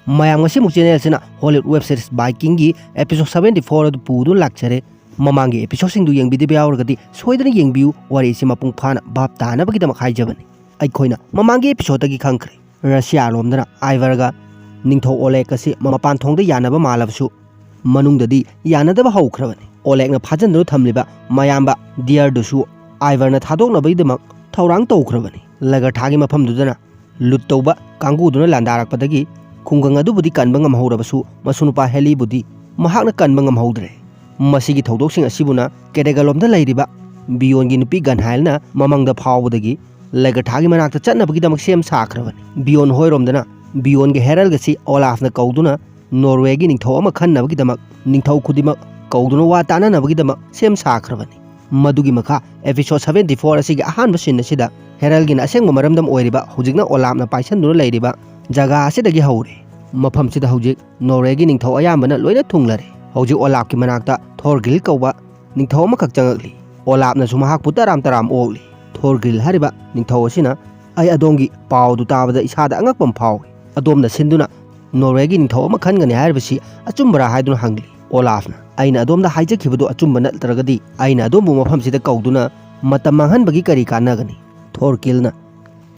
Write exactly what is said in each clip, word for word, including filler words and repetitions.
ꯃꯌꯥꯝ, ꯉꯁꯤꯃꯨꯛ ꯆꯦꯅꯦꯜꯁꯤꯅ ꯍꯣꯂꯤꯋꯨꯗ ꯋꯦꯕ ꯁꯤꯔꯤꯁ ꯕꯥꯏꯀꯤꯡꯒꯤ ꯑꯦꯄꯤꯁꯣꯗ ꯁꯚꯦꯟꯇꯤ ꯐꯣꯔ ꯑꯗꯨ ꯄꯨꯗꯨꯅ ꯂꯥꯛꯆꯔꯦ꯫ ꯃꯃꯥꯡꯒꯤ ꯑꯦꯄꯤꯁꯣꯗꯁꯤꯡꯗꯨ ꯌꯦꯡꯕꯤꯗꯕ ꯌꯥꯎꯔꯒꯗꯤ ꯁꯣꯏꯗꯅ ꯌꯦꯡꯕꯤꯌꯨ, ꯋꯥꯔꯤꯁꯤ ꯃꯄꯨꯡ ꯐꯥꯅ ꯚꯥꯞ ꯇꯥꯅꯕꯒꯤꯗꯃꯛ ꯍꯥꯏꯖꯕꯅꯤ꯫ ꯑꯩꯈꯣꯏꯅ ꯃꯃꯥꯡꯒꯤ ꯑꯦꯄꯤꯁꯣꯗꯇꯒꯤ ꯈꯪꯈ꯭ꯔꯦ, ꯔꯁꯤꯌꯥ ꯂꯣꯝꯗꯅ ꯑꯥꯏꯚꯔꯒ ꯅꯤꯡꯊꯧ ꯑꯣꯂꯦꯛ ꯑꯁꯤ ꯃꯄꯥꯟ ꯊꯣꯡꯗ ꯌꯥꯅꯕ ꯃꯥꯜꯂꯕꯁꯨ ꯃꯅꯨꯡꯗꯗꯤ ꯌꯥꯅꯗꯕ ꯍꯧꯈ꯭ꯔꯕꯅꯤ꯫ ꯑꯣꯂꯦꯛꯅ ꯐꯥꯖꯤꯟꯗꯨꯅ ꯊꯝꯂꯤꯕ ꯃꯌꯥꯝꯕ ꯗꯤꯌꯔꯗꯨꯁꯨ ꯑꯥꯏꯚꯔꯅ ꯊꯥꯗꯣꯛꯅꯕꯒꯤꯗꯃꯛ ꯊꯧꯔꯥꯡ ꯇꯧꯈ꯭ꯔꯕꯅꯤ꯫ ꯂꯒꯔꯊꯥꯒꯤ ꯃꯐꯝꯗꯨꯗꯅ ꯂꯨꯠ ꯇꯧꯕ ꯀꯥꯡꯕꯨꯗꯨꯅ ꯂꯥꯟꯗꯥꯔꯛꯄꯗꯒꯤ ꯈꯨꯡꯒꯪ ꯑꯗꯨꯕꯨꯗꯤ ꯀꯟꯕ ꯉꯝꯍꯧꯔꯕꯁꯨ ꯃꯁꯨ ꯅꯨꯄꯥ ꯍꯦꯂꯤꯕꯨꯗꯤ ꯃꯍꯥꯛꯅ ꯀꯟꯕ ꯉꯝꯍꯧꯗ꯭ꯔꯦ꯫ ꯃꯁꯤꯒꯤ ꯊꯧꯗꯣꯛꯁꯤꯡ ꯑꯁꯤꯕꯨꯅ ꯀꯦꯗꯦꯒꯂꯣꯝꯗ ꯂꯩꯔꯤꯕ ꯕꯤꯌꯣꯟꯒꯤ ꯅꯨꯄꯤ ꯒꯟꯍꯥꯏꯜꯅ ꯃꯃꯪꯗ ꯐꯥꯎꯕꯗꯒꯤ ꯂꯒꯔꯊꯥꯒꯤ ꯃꯅꯥꯛꯇ ꯆꯠꯅꯕꯒꯤꯗꯃꯛ ꯁꯦꯝ ꯁꯥꯈ꯭ꯔꯕꯅꯤ꯫ ꯕꯤꯌꯣꯟ ꯍꯣꯏꯔꯣꯝꯗꯅ ꯕꯤꯌꯣꯟꯒꯤ ꯍꯦꯔꯜꯒꯁꯤ ꯑꯣꯂꯥꯐꯅ ꯀꯧꯗꯨꯅ ꯅꯣꯔꯋꯦꯒꯤ ꯅꯤꯡꯊꯧ ꯑꯃ ꯈꯟꯅꯕꯒꯤꯗꯃꯛ ꯅꯤꯡꯊꯧ ꯈꯨꯗꯤꯡꯃꯛ ꯀꯧꯗꯨꯅ ꯋꯥ ꯇꯥꯅꯅꯕꯒꯤꯗꯃꯛ ꯁꯦꯝ ꯁꯥꯈ꯭ꯔꯕꯅꯤ꯫ ꯃꯗꯨꯒꯤ ꯃꯈꯥ ꯑꯦꯄꯤꯁꯣꯗ ꯁꯚꯦꯟꯇꯤ ꯐꯣꯔ ꯑꯁꯤꯒꯤ ꯑꯍꯥꯟꯕ ꯁꯤꯟ ꯑꯁꯤꯗ ꯍꯦꯔꯜꯒꯤꯅ ꯑꯁꯦꯡꯕ ꯃꯔꯝꯗꯝ ꯑꯣꯏꯔꯤꯕ ꯍꯧꯖꯤꯛꯅ ꯑꯣꯂꯥꯞꯅ ꯄꯥꯏꯁꯟꯗꯨꯅ ꯂꯩꯔꯤꯕ ꯖꯒꯥ ꯑꯁꯤꯗꯒꯤ ꯍꯧꯔꯦ꯫ ꯃꯐꯝꯁꯤꯗ ꯍꯧꯖꯤꯛ ꯅꯣꯔꯋꯦꯒꯤ ꯅꯤꯡꯊꯧ ꯑꯌꯥꯝꯕꯅ ꯂꯣꯏꯅ ꯊꯨꯡꯂꯔꯦ꯫ ꯍꯧꯖꯤꯛ ꯑꯣꯂꯥꯞꯀꯤ ꯃꯅꯥꯛꯇ ꯊꯣꯔꯒꯤꯜ ꯀꯧꯕ ꯅꯤꯡꯊꯧ ꯑꯃꯈꯛ ꯆꯪꯉꯛꯂꯤ꯫ ꯑꯣꯂꯥꯞꯅꯁꯨ ꯃꯍꯥꯛꯄꯨ ꯇꯔꯥꯝ ꯇꯔꯥꯝ ꯑꯣꯛꯂꯤ꯫ ꯊꯣꯔꯒꯤꯜ ꯍꯥꯏꯔꯤꯕ ꯅꯤꯡꯊꯧ ꯑꯁꯤꯅ, "ꯑꯩ ꯑꯗꯣꯝꯒꯤ ꯄꯥꯎꯗꯨ ꯇꯥꯕꯗ ꯏꯁꯥꯗ ꯑꯉꯛꯄ ꯑꯃ ꯐꯥꯎꯏ꯫ ꯑꯗꯣꯝꯅ ꯁꯤꯟꯗꯨꯅ ꯅꯣꯔꯋꯦꯒꯤ ꯅꯤꯡꯊꯧ ꯑꯃ ꯈꯟꯒꯅꯤ ꯍꯥꯏꯔꯤꯕꯁꯤ ꯑꯆꯨꯝꯕꯔꯥ?" ꯍꯥꯏꯗꯨꯅ ꯍꯪꯂꯤ꯫ ꯑꯣꯂꯥꯐꯅ, "ꯑꯩꯅ ꯑꯗꯣꯝꯗ ꯍꯥꯏꯖꯈꯤꯕꯗꯨ ꯑꯆꯨꯝꯕ ꯅꯠꯇ꯭ꯔꯒꯗꯤ ꯑꯩꯅ ꯑꯗꯣꯝꯕꯨ ꯃꯐꯝꯁꯤꯗ ꯀꯧꯗꯨꯅ ꯃꯇꯝ ꯃꯥꯡꯍꯟꯕꯒꯤ ꯀꯔꯤ ꯀꯥꯟꯅꯒꯅꯤ?" ꯊꯣꯔꯀꯤꯜꯅ,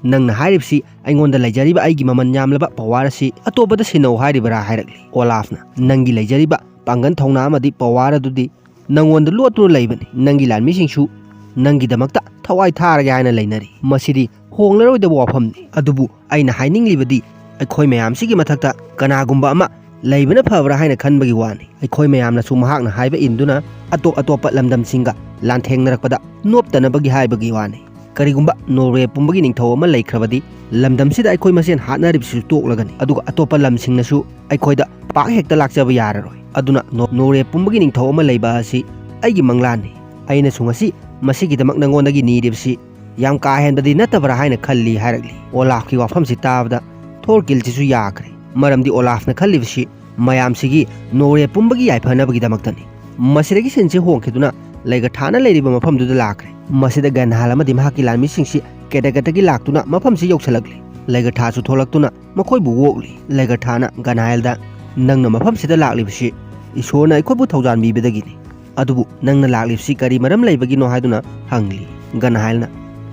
"ꯅꯪꯅ ꯍꯥꯏꯔꯤꯕꯁꯤ ꯑꯩꯉꯣꯟꯗ ꯂꯩꯖꯔꯤꯕ ꯑꯩꯒꯤ ꯃꯃꯜ ꯌꯥꯝꯂꯕ ꯄꯋꯥꯔ ꯑꯁꯤ ꯑꯇꯣꯞꯄꯗ ꯁꯤꯟꯅꯧ ꯍꯥꯏꯔꯤꯕꯔꯥ?" ꯍꯥꯏꯔꯛꯂꯤ꯫ ꯑꯣꯂꯥꯐꯅ, "ꯅꯪꯒꯤ ꯂꯩꯖꯔꯤꯕ ꯄꯥꯡꯒꯜ ꯊꯧꯅꯥ ꯑꯃꯗꯤ ꯄꯋꯥꯔ ꯑꯗꯨꯗꯤ ꯅꯪꯉꯣꯟꯗ ꯂꯣꯠꯇꯨꯅ ꯂꯩꯕꯅꯤ꯫ ꯅꯪꯒꯤ ꯂꯥꯟꯃꯤꯁꯤꯡꯁꯨ ꯅꯪꯒꯤꯗꯃꯛꯇ ꯊꯋꯥꯏ ꯊꯥꯔꯒꯦ ꯍꯥꯏꯅ ꯂꯩꯅꯔꯤ꯫ ꯃꯁꯤꯗꯤ ꯍꯣꯡꯂꯔꯣꯏꯗꯕ ꯋꯥꯐꯝꯅꯤ꯫ ꯑꯗꯨꯕꯨ ꯑꯩꯅ ꯍꯥꯏꯅꯤꯡꯂꯤꯕꯗꯤ ꯑꯩꯈꯣꯏ ꯃꯌꯥꯝꯁꯤꯒꯤ ꯃꯊꯛꯇ ꯀꯅꯥꯒꯨꯝꯕ ꯑꯃ ꯂꯩꯕꯅ ꯐꯕ꯭ꯔꯥ ꯍꯥꯏꯅ ꯈꯟꯕꯒꯤ ꯋꯥꯅꯤ꯫ ꯑꯩꯈꯣꯏ ꯃꯌꯥꯝꯅꯁꯨ ꯃꯍꯥꯛꯅ ꯍꯥꯏꯕ ꯏꯟꯗꯨꯅ ꯑꯇꯣꯞ ꯑꯇꯣꯞꯄ ꯂꯝꯗꯝꯁꯤꯡꯒ ꯂꯥꯟꯊꯦꯡꯅꯔꯛꯄꯗ ꯅꯣꯞꯇꯅꯕꯒꯤ ꯍꯥꯏꯕꯒꯤ ꯋꯥꯅꯤ꯫ ꯀꯔꯤꯒꯨꯝꯕ ꯅꯣꯔꯋꯦ ꯄꯨꯝꯕꯒꯤ ꯅꯤꯡꯊꯧ ꯑꯃ ꯂꯩꯈ꯭ꯔꯕꯗꯤ ꯂꯝꯗꯝꯁꯤꯗ ꯑꯩꯈꯣꯏ ꯃꯁꯦꯟ ꯍꯥꯠꯅꯔꯤꯕꯁꯤꯁꯨ ꯇꯣꯛꯂꯒꯅꯤ, ꯑꯗꯨꯒ ꯑꯇꯣꯞꯄ ꯂꯝꯁꯤꯡꯅꯁꯨ ꯑꯩꯈꯣꯏꯗ ꯄꯥꯛ ꯍꯦꯛꯇ ꯂꯥꯛꯆꯕ ꯌꯥꯔꯔꯣꯏ꯫ ꯑꯗꯨꯅ ꯅꯣ-, ꯅꯣꯔꯋꯦ ꯄꯨꯝꯕꯒꯤ ꯅꯤꯡꯊꯧ ꯑꯃ ꯂꯩꯕ ꯑꯁꯤ ꯑꯩꯒꯤ ꯃꯪꯂꯥꯟꯅꯤ꯫ ꯑꯩꯅꯁꯨ ꯉꯁꯤ ꯃꯁꯤꯒꯤꯗꯃꯛ ꯅꯉꯣꯟꯗꯒꯤ ꯅꯤꯔꯤꯕꯁꯤ ꯌꯥꯝ ꯀꯥ ꯍꯦꯟꯕꯗꯤ ꯅꯠꯇꯕ꯭ꯔꯥ ꯍꯥꯏꯅ ꯈꯜꯂꯤ" ꯍꯥꯏꯔꯛꯂꯤ꯫ ꯑꯣꯂꯥꯐꯀꯤ ꯋꯥꯐꯝꯁꯤ ꯇꯥꯕꯗ ꯊꯣꯔꯀꯤꯜꯁꯤꯁꯨ ꯌꯥꯈ꯭ꯔꯦ, ꯃꯔꯝꯗꯤ ꯑꯣꯂꯥꯐꯅ ꯈꯜꯂꯤꯕꯁꯤ ꯃꯌꯥꯝꯁꯤꯒꯤ ꯅꯣꯔꯋꯦ ꯄꯨꯝꯕꯒꯤ ꯌꯥꯏꯐꯅꯕꯒꯤꯗꯃꯛꯇꯅꯤ꯫ ꯃꯁꯤꯗꯒꯤ ꯁꯤꯟꯁꯤ ꯍꯣꯡꯈꯤꯗꯨꯅ ꯂꯩꯒ ꯊꯥꯅ ꯂꯩꯔꯤꯕ ꯃꯐꯝꯗꯨꯗ ꯂꯥꯛꯈ꯭ꯔꯦ꯫ ꯃꯁꯤꯗ ꯒꯟꯍꯥꯜ ꯑꯃꯗꯤ ꯃꯍꯥꯛꯀꯤ ꯂꯥꯟꯃꯤꯁꯤꯡꯁꯤ ꯀꯦꯗꯒꯠꯇꯒꯤ ꯂꯥꯛꯇꯨꯅ ꯃꯐꯝꯁꯤ ꯌꯧꯁꯤꯜꯂꯛꯂꯤ꯫ ꯂꯩꯒꯔꯊꯥꯁꯨ ꯊꯣꯛꯂꯛꯇꯨꯅ ꯃꯈꯣꯏꯕꯨ ꯑꯣꯛꯂꯤ꯫ ꯂꯩꯒꯔꯊꯥꯅ ꯒꯟꯍꯥꯏꯜꯗ, "ꯅꯪꯅ ꯃꯐꯝꯁꯤꯗ ꯂꯥꯛꯂꯤꯕꯁꯤ ꯏꯁꯣꯔꯅ ꯑꯩꯈꯣꯏꯕꯨ ꯊꯧꯖꯥꯟꯕꯤꯕꯗꯒꯤꯅꯤ꯫ ꯑꯗꯨꯕꯨ ꯅꯪꯅ ꯂꯥꯛꯂꯤꯕꯁꯤ ꯀꯔꯤ ꯃꯔꯝ ꯂꯩꯕꯒꯤꯅꯣ?" ꯍꯥꯏꯗꯨꯅ ꯍꯪꯂꯤ꯫ ꯒꯟꯍꯥꯏꯜꯅ,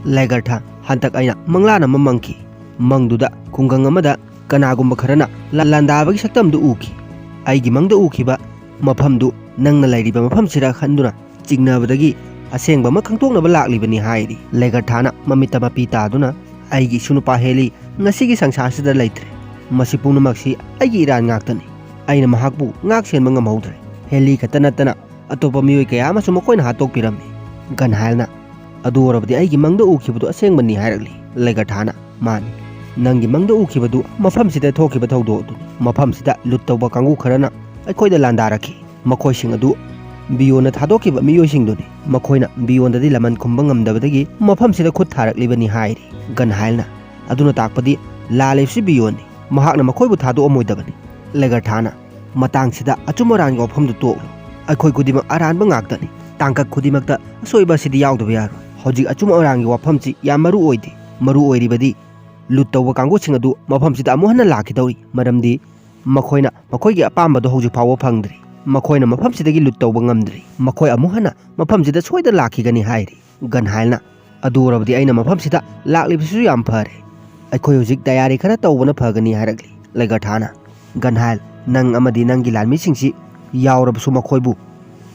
"ꯂꯩꯒꯔꯊꯥ, ꯍꯟꯗꯛ ꯑꯩꯅ ꯃꯪꯂꯥꯟ ꯑꯃ ꯃꯪꯈꯤ꯫ ꯃꯪꯗꯨꯗ ꯈꯨꯡꯒꯪ ꯑꯃꯗ ꯀꯅꯥꯒꯨꯝꯕ ꯈꯔꯅ ꯂꯥ-, ꯂꯥꯟꯗꯥꯕꯒꯤ ꯁꯛꯇꯝꯗꯨ ꯎꯈꯤ꯫ ꯑꯩꯒꯤ ꯃꯪꯗ ꯎꯈꯤꯕ ꯃꯐꯝꯗꯨ ꯅꯪꯅ ꯂꯩꯔꯤꯕ ꯃꯐꯝꯁꯤꯔ ꯈꯟꯗꯨꯅ ꯆꯤꯡꯅꯕꯗꯒꯤ ꯑꯁꯦꯡꯕ ꯑꯃ ꯈꯪꯗꯣꯛꯅꯕ ꯂꯥꯛꯂꯤꯕꯅꯤ" ꯍꯥꯏꯔꯤ꯫ ꯂꯩꯒꯔꯊꯥꯅ ꯃꯃꯤꯠꯇ ꯃꯄꯤ ꯇꯥꯗꯨꯅ, "ꯑꯩꯒꯤ ꯏꯁꯨ ꯅꯨꯄꯥ ꯍꯦꯂꯤ ꯉꯁꯤꯒꯤ ꯁꯪꯁꯥꯔꯁꯤꯗ ꯂꯩꯇ꯭ꯔꯦ꯫ ꯃꯁꯤ ꯄꯨꯝꯅꯃꯛꯁꯤ ꯑꯩꯒꯤ ꯏꯔꯥꯟ ꯉꯥꯛꯇꯅꯤ꯫ ꯑꯩꯅ ꯃꯍꯥꯛꯄꯨ ꯉꯥꯛ ꯁꯦꯟꯕ ꯉꯝꯍꯧꯗ꯭ꯔꯦ꯫ ꯍꯦꯂꯤ ꯈꯛꯇ ꯅꯠꯇꯅ ꯑꯇꯣꯞꯄ ꯃꯤꯑꯣꯏ ꯀꯌꯥ ꯑꯃꯁꯨ ꯃꯈꯣꯏꯅ ꯍꯥꯠꯇꯣꯛꯄꯤꯔꯝꯃꯤ꯫" ꯒꯟꯍꯥꯏꯜꯅ, "ꯑꯗꯨ ꯑꯣꯏꯔꯕꯗꯤ ꯑꯩꯒꯤ ꯃꯪꯗ ꯎꯈꯤꯕꯗꯨ ꯑꯁꯦꯡꯕꯅꯤ" ꯍꯥꯏꯔꯛꯂꯤ꯫ ꯂꯩꯒꯔꯊꯥꯅ, "ꯃꯥꯅꯤ, ꯅꯪꯒꯤ ꯃꯪꯗ ꯎꯈꯤꯕꯗꯨ ꯃꯐꯝꯁꯤꯗ ꯊꯣꯛꯈꯤꯕ ꯊꯧꯗꯣꯛ ꯑꯗꯨꯅꯤ꯫ ꯃꯐꯝꯁꯤꯗ ꯂꯨꯠ ꯇꯧꯕ ꯀꯥꯡꯕꯨ ꯈꯔꯅ ꯑꯩꯈꯣꯏꯗ ꯂꯥꯟꯗꯥꯔꯛꯈꯤ꯫ ꯃꯈꯣꯏꯁꯤꯡ ꯑꯗꯨ ꯕꯤꯌꯣꯟꯅ ꯊꯥꯗꯣꯛꯈꯤꯕ ꯃꯤꯑꯣꯏꯁꯤꯡꯗꯨꯅꯤ꯫ ꯃꯈꯣꯏꯅ ꯕꯤꯌꯣꯟꯗꯗꯤ ꯂꯃꯟ ꯈꯨꯝꯕ ꯉꯝꯗꯕꯗꯒꯤ ꯃꯐꯝꯁꯤꯗ ꯈꯨꯠ ꯊꯥꯔꯛꯂꯤꯕꯅꯤ" ꯍꯥꯏꯔꯤ꯫ ꯒꯟꯍꯥꯏꯜꯅ, "ꯑꯗꯨꯅ ꯇꯥꯛꯄꯗꯤ ꯂꯥꯜꯂꯤꯕꯁꯤ ꯕꯤꯌꯣꯟꯅꯤ꯫ ꯃꯍꯥꯛꯅ ꯃꯈꯣꯏꯕꯨ ꯊꯥꯗꯣꯛꯑꯝꯃꯣꯏꯗꯕꯅꯤ꯫" ꯂꯩꯒꯔꯊꯥꯅ, "ꯃꯇꯥꯡꯁꯤꯗ ꯑꯆꯨꯝ ꯑꯔꯥꯟꯒꯤ ꯋꯥꯐꯝꯗꯨ ꯇꯣꯛꯂꯨ꯫ ꯑꯩꯈꯣꯏ ꯈꯨꯗꯤꯡꯃꯛ ꯑꯔꯥꯟꯕ ꯉꯥꯛꯇꯅꯤ꯫ ꯇꯥꯡꯀꯛ ꯈꯨꯗꯤꯡꯃꯛꯇ ꯑꯁꯣꯏꯕ ꯑꯁꯤꯗꯤ ꯌꯥꯎꯗꯕ ꯌꯥꯔꯣꯏ꯫ ꯍꯧꯖꯤꯛ ꯑꯆꯨꯝ ꯑꯔꯥꯟꯒꯤ ꯋꯥꯐꯝꯁꯤ ꯌꯥꯝ ꯃꯔꯨ ꯑꯣꯏꯗꯦ꯫ ꯃꯔꯨ ꯑꯣꯏꯔꯤꯕꯗꯤ ꯂꯨꯠ ꯇꯧꯕ ꯀꯥꯡꯕꯨꯁꯤꯡ ꯑꯗꯨ ꯃꯐꯝꯁꯤꯗ ꯑꯃꯨꯛ ꯍꯟꯅ ꯂꯥꯛꯈꯤꯗꯧꯔꯤ, ꯃꯔꯝꯗꯤ ꯃꯈꯣꯏꯅ ꯃꯈꯣꯏꯒꯤ ꯑꯄꯥꯝꯕꯗꯨ ꯍꯧꯖꯤꯛ ꯐꯥꯎꯕ ꯐꯪꯗ꯭ꯔꯤ꯫ ꯃꯈꯣꯏꯅ ꯃꯐꯝꯁꯤꯗꯒꯤ ꯂꯨꯠ ꯇꯧꯕ ꯉꯝꯗ꯭ꯔꯤ꯫ ꯃꯈꯣꯏ ꯑꯃꯨꯛ ꯍꯟꯅ ꯃꯐꯝꯁꯤꯗ ꯁꯣꯏꯗꯅ ꯂꯥꯛꯈꯤꯒꯅꯤ" ꯍꯥꯏꯔꯤ꯫ ꯒꯟꯍꯥꯏꯜꯅ, "ꯑꯗꯨ ꯑꯣꯏꯔꯕꯗꯤ ꯑꯩꯅ ꯃꯐꯝꯁꯤꯗ ꯂꯥꯛꯂꯤꯕꯁꯤꯁꯨ ꯌꯥꯝ ꯐꯔꯦ꯫ ꯑꯩꯈꯣꯏ ꯍꯧꯖꯤꯛ ꯇꯌꯥꯔꯤ ꯈꯔ ꯇꯧꯕꯅ ꯐꯒꯅꯤ" ꯍꯥꯏꯔꯛꯂꯤ꯫ ꯂꯩꯒꯔꯊꯥꯅ, "ꯒꯟꯍꯥꯏꯜ, ꯅꯪ ꯑꯃꯗꯤ ꯅꯪꯒꯤ ꯂꯥꯟꯃꯤꯁꯤꯡꯁꯤ ꯌꯥꯎꯔꯕꯁꯨ ꯃꯈꯣꯏꯕꯨ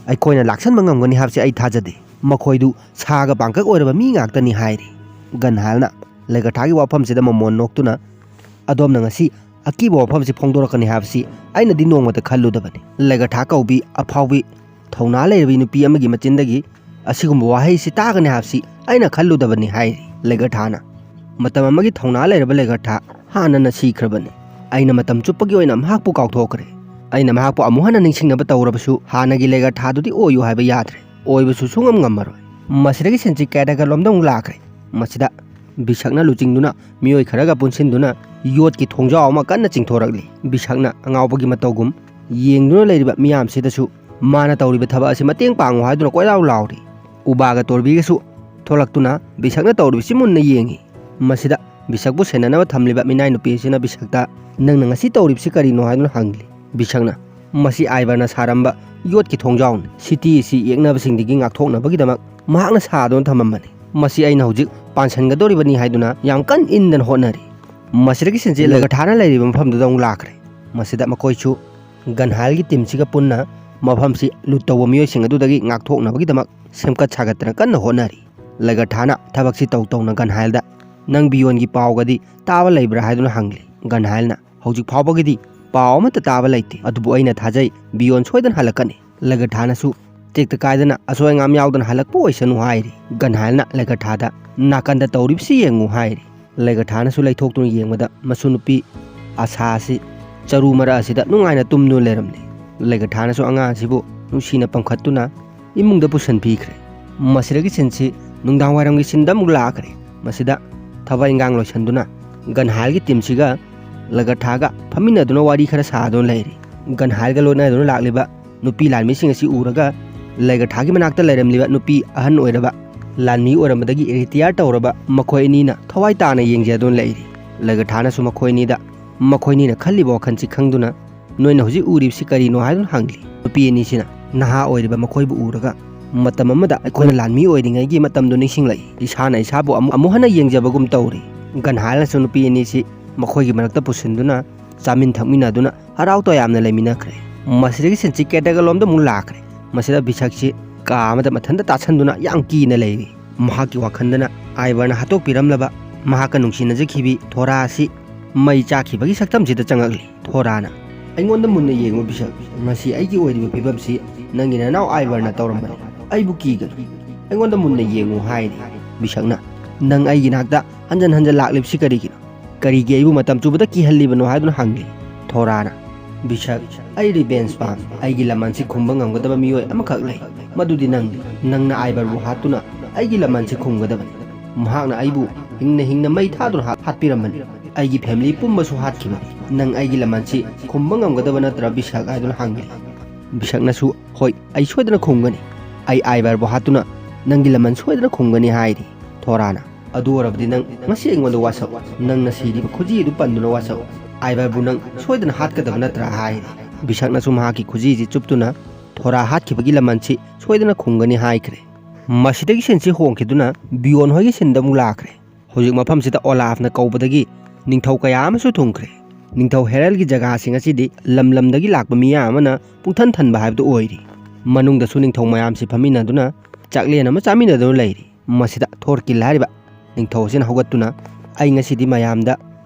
ꯑꯩꯈꯣꯏꯅ ꯂꯥꯛꯁꯟꯕ ꯉꯝꯒꯅꯤ ꯍꯥꯏꯕꯁꯤ ꯑꯩ ꯊꯥꯖꯗꯦ꯫ ꯃꯈꯣꯏꯗꯨ ꯁꯥꯒ ꯄꯥꯡꯀꯛ ꯑꯣꯏꯔꯕ ꯃꯤ ꯉꯥꯛꯇꯅꯤ" ꯍꯥꯏꯔꯤ꯫ ꯒꯟꯍꯥꯏꯜꯅ ꯂꯩꯒꯔꯊꯥꯒꯤ ꯋꯥꯐꯝꯁꯤꯗ ꯃꯃꯣꯟ ꯅꯣꯛꯇꯨꯅ, "ꯑꯗꯣꯝꯅ ꯉꯁꯤ ꯑꯀꯤꯕ ꯋꯥꯐꯝꯁꯤ ꯐꯣꯡꯗꯣꯔꯛꯀꯅꯤ ꯍꯥꯏꯕꯁꯤ ꯑꯩꯅꯗꯤ ꯅꯣꯡꯃꯇ ꯈꯜꯂꯨꯗꯕꯅꯤ꯫" ꯂꯩꯒꯔꯊꯥ ꯀꯧꯕꯤ ꯑꯐꯥꯎꯕꯤ ꯊꯧꯅꯥ ꯂꯩꯔꯕꯤ ꯅꯨꯄꯤ ꯑꯃꯒꯤ ꯃꯆꯤꯟꯗꯒꯤ ꯑꯁꯤꯒꯨꯝꯕ ꯋꯥꯍꯩꯁꯤ ꯇꯥꯒꯅꯤ ꯍꯥꯏꯕꯁꯤ ꯑꯩꯅ ꯈꯜꯂꯨꯗꯕꯅꯤ ꯍꯥꯏꯔꯤ꯫ ꯂꯩꯒꯔꯊꯥꯅ, "ꯃꯇꯝ ꯑꯃꯒꯤ ꯊꯧꯅꯥ ꯂꯩꯔꯕ ꯂꯩꯒꯔꯊꯥ ꯍꯥꯟꯅꯅ ꯁꯤꯈ꯭ꯔꯕꯅꯤ꯫ ꯑꯩꯅ ꯃꯇꯝ ꯆꯨꯞꯄꯒꯤ ꯑꯣꯏꯅ ꯃꯍꯥꯛꯄꯨ ꯀꯥꯎꯊꯣꯛꯈ꯭ꯔꯦ꯫ ꯑꯩꯅ ꯃꯍꯥꯛꯄꯨ ꯑꯃꯨꯛ ꯍꯟꯅ ꯅꯤꯡꯁꯤꯡꯅꯕ ꯇꯧꯔꯕꯁꯨ ꯍꯥꯟꯅꯒꯤ ꯂꯩꯒꯔꯊꯥꯗꯨꯗꯤ ꯑꯣꯏꯌꯨ ꯍꯥꯏꯕ ꯌꯥꯗ꯭ꯔꯦ꯫ ꯑꯣꯏꯕꯁꯨ ꯁꯨꯡꯉꯝ ꯉꯝꯃꯔꯣꯏ꯫" ꯃꯁꯤꯗꯒꯤ ꯁꯤꯟꯁꯤ ꯀꯦꯗꯒꯔꯂꯣꯝꯗ ꯑꯃꯨꯛ ꯂꯥꯛꯈ꯭ꯔꯦ꯫ ꯃꯁꯤꯗ ꯕꯤꯁꯛꯅ ꯂꯨꯆꯤꯡꯗꯨꯅ ꯃꯤꯑꯣꯏ ꯈꯔꯒ ꯄꯨꯟꯁꯤꯟꯗꯨꯅ ꯌꯣꯠꯀꯤ ꯊꯣꯡꯖꯥꯎ ꯑꯃ ꯀꯟꯅ ꯆꯤꯡꯊꯣꯔꯛꯂꯤ꯫ ꯕꯤꯁꯛꯅ ꯑꯉꯥꯎꯕꯒꯤ ꯃꯇꯧꯒꯨꯝ ꯌꯦꯡꯗꯨꯅ ꯂꯩꯔꯤꯕ ꯃꯤꯌꯥꯝꯁꯤꯗꯁꯨ ꯃꯥꯅ ꯇꯧꯔꯤꯕ ꯊꯕꯛ ꯑꯁꯤ ꯃꯇꯦꯡ ꯄꯥꯡꯉꯨ ꯍꯥꯏꯗꯨꯅ ꯀꯣꯏꯂꯥꯎ ꯂꯥꯎꯔꯤ꯫ ꯎꯕꯥꯒ ꯇꯣꯔꯕꯤꯒꯁꯨ ꯊꯣꯛꯂꯛꯇꯨꯅ ꯕꯤꯁꯛꯅ ꯇꯧꯔꯤꯕꯁꯤ ꯃꯨꯟꯅ ꯌꯦꯡꯉꯤ꯫ ꯃꯁꯤꯗ ꯕꯤꯁꯛꯄꯨ ꯁꯦꯟꯅꯅꯕ ꯊꯝꯂꯤꯕ ꯃꯤꯅꯥꯏ ꯅꯨꯄꯤ ꯑꯁꯤꯅ ꯕꯤꯁꯛꯇ, "ꯅꯪꯅ ꯉꯁꯤ ꯇꯧꯔꯤꯕꯁꯤ ꯀꯔꯤꯅꯣ?" ꯍꯥꯏꯗꯨꯅ ꯍꯪꯂꯤ꯫ ꯕꯤꯁꯛꯅ, "ꯃꯁꯤ ꯑꯥꯏꯕꯔꯅ ꯁꯥꯔꯝꯕ ꯌꯣꯠꯀꯤ ꯊꯣꯡꯖꯥꯎꯅꯤ꯫ ꯁꯤꯇꯤ ꯑꯁꯤ ꯌꯦꯛꯅꯕꯁꯤꯡꯗꯒꯤ ꯉꯥꯛꯊꯣꯛꯅꯕꯒꯤꯗꯃꯛ ꯃꯍꯥꯛꯅ ꯁꯥꯗꯨꯅ ꯊꯝꯃꯝꯕꯅꯤ꯫ ꯃꯁꯤ ꯑꯩꯅ ꯍꯧꯖꯤꯛ ꯄꯥꯟꯁꯟꯒꯗꯧꯔꯤꯕꯅꯤ" ꯍꯥꯏꯗꯨꯅ ꯌꯥꯝ ꯀꯟ ꯏꯟꯗꯅ ꯍꯣꯠꯅꯔꯤ꯫ ꯃꯁꯤꯗꯒꯤ ꯁꯦꯟꯆꯦ ꯂꯒꯊꯥꯅ ꯂꯩꯔꯤꯕ ꯃꯐꯝꯗꯨꯗ ꯑꯃꯨꯛ ꯂꯥꯛꯈ꯭ꯔꯦ꯫ ꯃꯁꯤꯗ ꯃꯈꯣꯏꯁꯨ ꯒꯟꯍꯥꯏꯜꯒꯤ ꯇꯤꯝꯁꯤꯒ ꯄꯨꯟꯅ ꯃꯐꯝꯁꯤ ꯂꯨꯠ ꯇꯧꯕ ꯃꯤꯑꯣꯏꯁꯤꯡ ꯑꯗꯨꯗꯒꯤ ꯉꯥꯛꯊꯣꯛꯅꯕꯒꯤꯗꯃꯛ ꯁꯦꯝꯒꯠ ꯁꯥꯒꯠꯇꯅ ꯀꯟꯅ ꯍꯣꯠꯅꯔꯤ꯫ ꯂꯒꯊꯥꯅ ꯊꯕꯛꯁꯤ ꯇꯧ ꯇꯧꯅ ꯒꯟꯍꯥꯏꯜꯗ, "ꯅꯪ ꯕꯤꯌꯣꯟꯒꯤ ꯄꯥꯎꯒꯗꯤ ꯇꯥꯕ ꯂꯩꯕ꯭ꯔꯥ?" ꯍꯥꯏꯗꯨꯅ ꯍꯪꯂꯤ꯫ ꯒꯟꯍꯥꯏꯜꯅ, "ꯍꯧꯖꯤꯛ ꯐꯥꯎꯕꯒꯤꯗꯤ ꯄꯥꯎ ꯑꯃꯠꯇ ꯇꯥꯕ ꯂꯩꯇꯦ, ꯑꯗꯨꯕꯨ ꯑꯩꯅ ꯊꯥꯖꯩ ꯕꯤꯌꯣꯟ ꯁꯣꯏꯗꯅ ꯍꯜꯂꯛꯀꯅꯤ꯫" ꯂꯒꯊꯥꯅꯁꯨ ꯇꯦꯛꯇ ꯀꯥꯏꯗꯅ ꯑꯁꯣꯏ ꯑꯉꯥꯝ ꯌꯥꯎꯗꯅ ꯍꯜꯂꯛꯄ ꯑꯣꯏꯁꯅꯨ ꯍꯥꯏꯔꯤ꯫ ꯒꯟꯍꯥꯏꯜꯅ ꯂꯒꯊꯥꯗ, "ꯅꯥꯀꯟꯗ ꯇꯧꯔꯤꯕꯁꯤ ꯌꯦꯡꯉꯨ" ꯍꯥꯏꯔꯤ꯫ ꯂꯒꯊꯥꯅꯁꯨ ꯂꯩꯊꯣꯛꯇꯨꯅ ꯌꯦꯡꯕꯗ ꯃꯁꯨ ꯅꯨꯄꯤ ꯑꯁꯥ ꯑꯁꯤ ꯆꯔꯨ ꯃꯔꯛ ꯑꯁꯤꯗ ꯅꯨꯡꯉꯥꯏꯅ ꯇꯨꯝꯗꯨꯅ ꯂꯩꯔꯝꯂꯤ꯫ ꯂꯒꯊꯥꯅꯁꯨ ꯑꯉꯥꯡ ꯑꯁꯤꯕꯨ ꯅꯨꯡꯁꯤꯅ ꯄꯝꯈꯠꯇꯨꯅ ꯏꯃꯨꯡꯗ ꯄꯨꯁꯤꯟꯕꯤꯈ꯭ꯔꯦ꯫ ꯃꯁꯤꯗꯒꯤ ꯁꯤꯟꯁꯤ ꯅꯨꯡꯗꯥꯡ ꯋꯥꯏꯔꯝꯒꯤ ꯁꯤꯟꯗ ꯑꯃꯨꯛ ꯂꯥꯛꯈ꯭ꯔꯦ꯫ ꯃꯁꯤꯗ ꯊꯕꯛ ꯏꯟꯈꯥꯡ ꯂꯣꯏꯁꯤꯟꯗꯨꯅ ꯒꯟꯍꯥꯏꯜꯒꯤ ꯇꯤꯝꯁꯤꯒ ꯂꯒꯊꯥꯒ ꯐꯝꯃꯤꯟꯅꯗꯨꯅ ꯋꯥꯔꯤ ꯈꯔ ꯁꯥꯗꯨꯅ ꯂꯩꯔꯤ꯫ ꯒꯟꯍꯥꯏꯜꯒ ꯂꯣꯏꯅꯗꯨꯅ ꯂꯥꯛꯂꯤꯕ ꯅꯨꯄꯤ ꯂꯥꯟꯃꯤꯁꯤꯡ ꯑꯁꯤ ꯎꯔꯒ ꯂꯒꯊꯥꯒꯤ ꯃꯅꯥꯛꯇ ꯂꯩꯔꯝꯂꯤꯕ ꯅꯨꯄꯤ ꯑꯍꯟ ꯑꯣꯏꯔꯕ ꯂꯥꯟꯃꯤ ꯑꯣꯏꯔꯝꯕꯗꯒꯤ ꯔꯤꯇꯤꯌꯥꯔ ꯇꯧꯔꯕ ꯃꯈꯣꯏ ꯑꯅꯤꯅ ꯊꯋꯥꯏ ꯇꯥꯅ ꯌꯦꯡꯖꯗꯨꯅ ꯂꯩꯔꯤ꯫ ꯂꯒꯊꯥꯅꯁꯨ ꯃꯈꯣꯏ ꯑꯅꯤꯗ, ꯃꯈꯣꯏ ꯑꯅꯤꯅ ꯈꯜꯂꯤꯕ ꯋꯥꯈꯜꯁꯤ ꯈꯪꯗꯨꯅ, "ꯅꯣꯏꯅ ꯍꯧꯖꯤꯛ ꯎꯔꯤꯕꯁꯤ ꯀꯔꯤꯅꯣ?" ꯍꯥꯏꯗꯨꯅ ꯍꯪꯂꯤ꯫ ꯅꯨꯄꯤ ꯑꯅꯤꯁꯤꯅ ꯅꯍꯥ ꯑꯣꯏꯔꯤꯕ ꯃꯈꯣꯏꯕꯨ ꯎꯔꯒ, "ꯃꯇꯝ ꯑꯃꯗ ꯑꯩꯈꯣꯏꯅ ꯂꯥꯟꯃꯤ ꯑꯣꯏꯔꯤꯉꯩꯒꯤ ꯃꯇꯝꯗꯨ ꯅꯤꯡꯁꯤꯡꯂꯛꯏ꯫ ꯏꯁꯥꯅ ꯏꯁꯥꯕꯨ ꯑꯃꯨꯛ ꯑꯃꯨꯛ ꯍꯟꯅ ꯌꯦꯡꯖꯕꯒꯨꯝ ꯇꯧꯔꯤ꯫" ꯒꯟꯍꯥꯏꯜꯅꯁꯨ ꯅꯨꯄꯤ ꯑꯅꯤꯁꯤ ꯃꯈꯣꯏꯒꯤ ꯃꯔꯛꯇ ꯄꯨꯁꯤꯟꯗꯨꯅ ꯆꯥꯃꯤꯟ ꯊꯛꯃꯤꯟꯅꯗꯨꯅ ꯍꯔꯥꯎ ꯇꯌꯥꯝꯅ ꯂꯩꯃꯤꯟꯅꯈ꯭ꯔꯦ꯫ ꯃꯁꯤꯗꯒꯤ ꯁꯤꯟꯁꯤ ꯀꯦꯇꯒꯂꯣꯝꯗ ꯑꯃꯨꯛ ꯂꯥꯛꯈ꯭ꯔꯦ꯫ ꯃꯁꯤꯗ ꯕꯤꯁꯛꯁꯤ ꯀꯥ ꯑꯃꯗ ꯃꯊꯟꯇ ꯇꯥꯁꯟꯗꯨꯅ ꯌꯥꯝ ꯀꯤꯅ ꯂꯩꯔꯤ꯫ ꯃꯍꯥꯛꯀꯤ ꯋꯥꯈꯜꯗꯅ ꯑꯥꯏꯕꯔꯅ ꯍꯥꯠꯇꯣꯛꯄꯤꯔꯝꯂꯕ ꯃꯍꯥꯛꯀ ꯅꯨꯡꯁꯤꯅꯖꯈꯤꯕꯤ ꯊꯣꯔꯥ ꯑꯁꯤ ꯃꯩ ꯆꯥꯛꯈꯤꯕꯒꯤ ꯁꯛꯇꯝꯁꯤꯗ ꯆꯪꯉꯛꯂꯤ꯫ ꯊꯣꯔꯥꯅ, "ꯑꯩꯉꯣꯟꯗ ꯃꯨꯟꯅ ꯌꯦꯡꯉꯨ ꯕꯤꯁꯛ, ꯃꯁꯤ ꯑꯩꯒꯤ ꯑꯣꯏꯔꯤꯕ ꯐꯤꯕꯝꯁꯤ ꯅꯪꯒꯤ ꯅꯅꯥꯎ ꯑꯥꯏꯕꯔꯅ ꯇꯧꯔꯝꯕꯅꯤ꯫ ꯑꯩꯕꯨ ꯀꯤꯒꯅꯨ, ꯑꯩꯉꯣꯟꯗ ꯃꯨꯟꯅ ꯌꯦꯡꯉꯨ" ꯍꯥꯏꯔꯤ꯫ ꯕꯤꯁꯛꯅ, "ꯅꯪ ꯑꯩꯒꯤ ꯅꯥꯛꯇ ꯍꯟꯖꯟ ꯍꯟꯖꯟ ꯂꯥꯛꯂꯤꯕꯁꯤ ꯀꯔꯤꯒꯤꯅꯣ? ꯀꯔꯤꯒꯤ ꯑꯩꯕꯨ ꯃꯇꯝ ꯆꯨꯞꯄꯗ ꯀꯤꯍꯜꯂꯤꯕꯅꯣ?" ꯍꯥꯏꯗꯨꯅ ꯍꯪꯂꯤ꯫ ꯊꯣꯔꯥꯅ, "ꯕꯤꯁꯛ, ꯑꯩ ꯔꯤꯚꯦꯟꯁ ꯄꯥꯝꯃꯤ꯫ ꯑꯩꯒꯤ ꯂꯃꯟꯁꯤ ꯈꯨꯝꯕ ꯉꯝꯒꯗꯕ ꯃꯤꯑꯣꯏ ꯑꯃꯈꯛ ꯂꯩ, ꯃꯗꯨꯗꯤ ꯅꯪꯅꯤ꯫ ꯅꯪꯅ ꯑꯥꯏꯕꯔꯕꯨ ꯍꯥꯠꯇꯨꯅ ꯑꯩꯒꯤ ꯂꯃꯟꯁꯤ ꯈꯨꯝꯒꯗꯕꯅꯤ꯫ ꯃꯍꯥꯛꯅ ꯑꯩꯕꯨ ꯍꯤꯡꯅ ꯍꯤꯡꯅ ꯃꯩ ꯊꯥꯗꯨꯅ ꯍꯥꯠ-, ꯍꯥꯠꯄꯤꯔꯝꯕꯅꯤ꯫ ꯑꯩꯒꯤ ꯐꯦꯃꯤꯂꯤ ꯄꯨꯝꯕꯁꯨ ꯍꯥꯠꯈꯤꯕꯅꯤ꯫ ꯅꯪ ꯑꯩꯒꯤ ꯂꯃꯟꯁꯤ ꯈꯨꯝꯕ ꯉꯝꯒꯗꯕ ꯅꯠꯇ꯭ꯔꯥ ꯕꯤꯁꯛ?" ꯍꯥꯏꯗꯨꯅ ꯍꯪꯂꯤ꯫ ꯕꯤꯁꯛꯅꯁꯨ, "ꯍꯣꯏ, ꯑꯩ ꯁꯣꯏꯗꯅ ꯈꯨꯝꯒꯅꯤ꯫ ꯑꯩ ꯑꯥꯏꯕꯔꯕꯨ ꯍꯥꯠꯇꯨꯅ ꯅꯪꯒꯤ ꯂꯃꯟ ꯁꯣꯏꯗꯅ ꯈꯨꯝꯒꯅꯤ" ꯍꯥꯏꯔꯤ꯫ ꯊꯣꯔꯥꯅ, "ꯑꯗꯨ ꯑꯣꯏꯔꯕꯗꯤ ꯅꯪ ꯉꯁꯤ ꯑꯩꯉꯣꯟꯗ ꯋꯥꯁꯛꯎ꯫ ꯅꯪꯅ ꯁꯤꯔꯤꯕ ꯈꯨꯖꯤ ꯑꯗꯨ ꯄꯟꯗꯨꯅ ꯋꯥꯁꯛꯎ꯫ ꯑꯥꯏꯕꯔꯕꯨ ꯅꯪ ꯁꯣꯏꯗꯅ ꯍꯥꯠꯀꯗꯕ ꯅꯠꯇ꯭ꯔꯥ?" ꯍꯥꯏꯔꯤ꯫ ꯕꯤꯁꯛꯅꯁꯨ ꯃꯍꯥꯛꯀꯤ ꯈꯨꯖꯤꯁꯤ ꯆꯨꯞꯇꯨꯅ ꯊꯣꯔꯥ ꯍꯥꯠꯈꯤꯕꯒꯤ ꯂꯃꯟꯁꯤ ꯁꯣꯏꯗꯅ ꯈꯨꯝꯒꯅꯤ ꯍꯥꯏꯈ꯭ꯔꯦ꯫ ꯃꯁꯤꯗꯒꯤ ꯁꯤꯟꯁꯤ ꯍꯣꯡꯈꯤꯗꯨꯅ ꯕꯤꯌꯣꯟ ꯍꯣꯏꯒꯤ ꯁꯤꯟꯗ ꯑꯃꯨꯛ ꯂꯥꯛꯈ꯭ꯔꯦ꯫ ꯍꯧꯖꯤꯛ ꯃꯐꯝꯁꯤꯗ ꯑꯣꯂꯥꯐꯅ ꯀꯧꯕꯗꯒꯤ ꯅꯤꯡꯊꯧ ꯀꯌꯥ ꯑꯃꯁꯨ ꯊꯨꯡꯈ꯭ꯔꯦ꯫ ꯅꯤꯡꯊꯧ ꯍꯦꯔꯜꯒꯤ ꯖꯒꯥꯁꯤꯡ ꯑꯁꯤꯗꯤ ꯂꯝ ꯂꯝꯗꯒꯤ ꯂꯥꯛꯄ ꯃꯤꯌꯥꯝ ꯑꯃꯅ ꯄꯨꯡꯊꯟ ꯊꯟꯕ ꯍꯥꯏꯕꯗꯨ ꯑꯣꯏꯔꯤ꯫ ꯃꯅꯨꯡꯗꯁꯨ ꯅꯤꯡꯊꯧ ꯃꯌꯥꯝꯁꯤ ꯐꯝꯃꯤꯟꯅꯗꯨꯅ ꯆꯥꯛꯂꯦꯟ ꯑꯃ ꯆꯥꯃꯤꯟꯅꯗꯨꯅ ꯂꯩꯔꯤ꯫ ꯃꯁꯤꯗ ꯊꯣꯔꯀꯤꯜ ꯍꯥꯏꯔꯤꯕ ꯅꯤꯡꯊꯧ ꯑꯁꯤꯅ ꯍꯧꯒꯠꯇꯨꯅ, "ꯑꯩ ꯉꯁꯤꯗꯤ ꯃꯌꯥꯝꯗ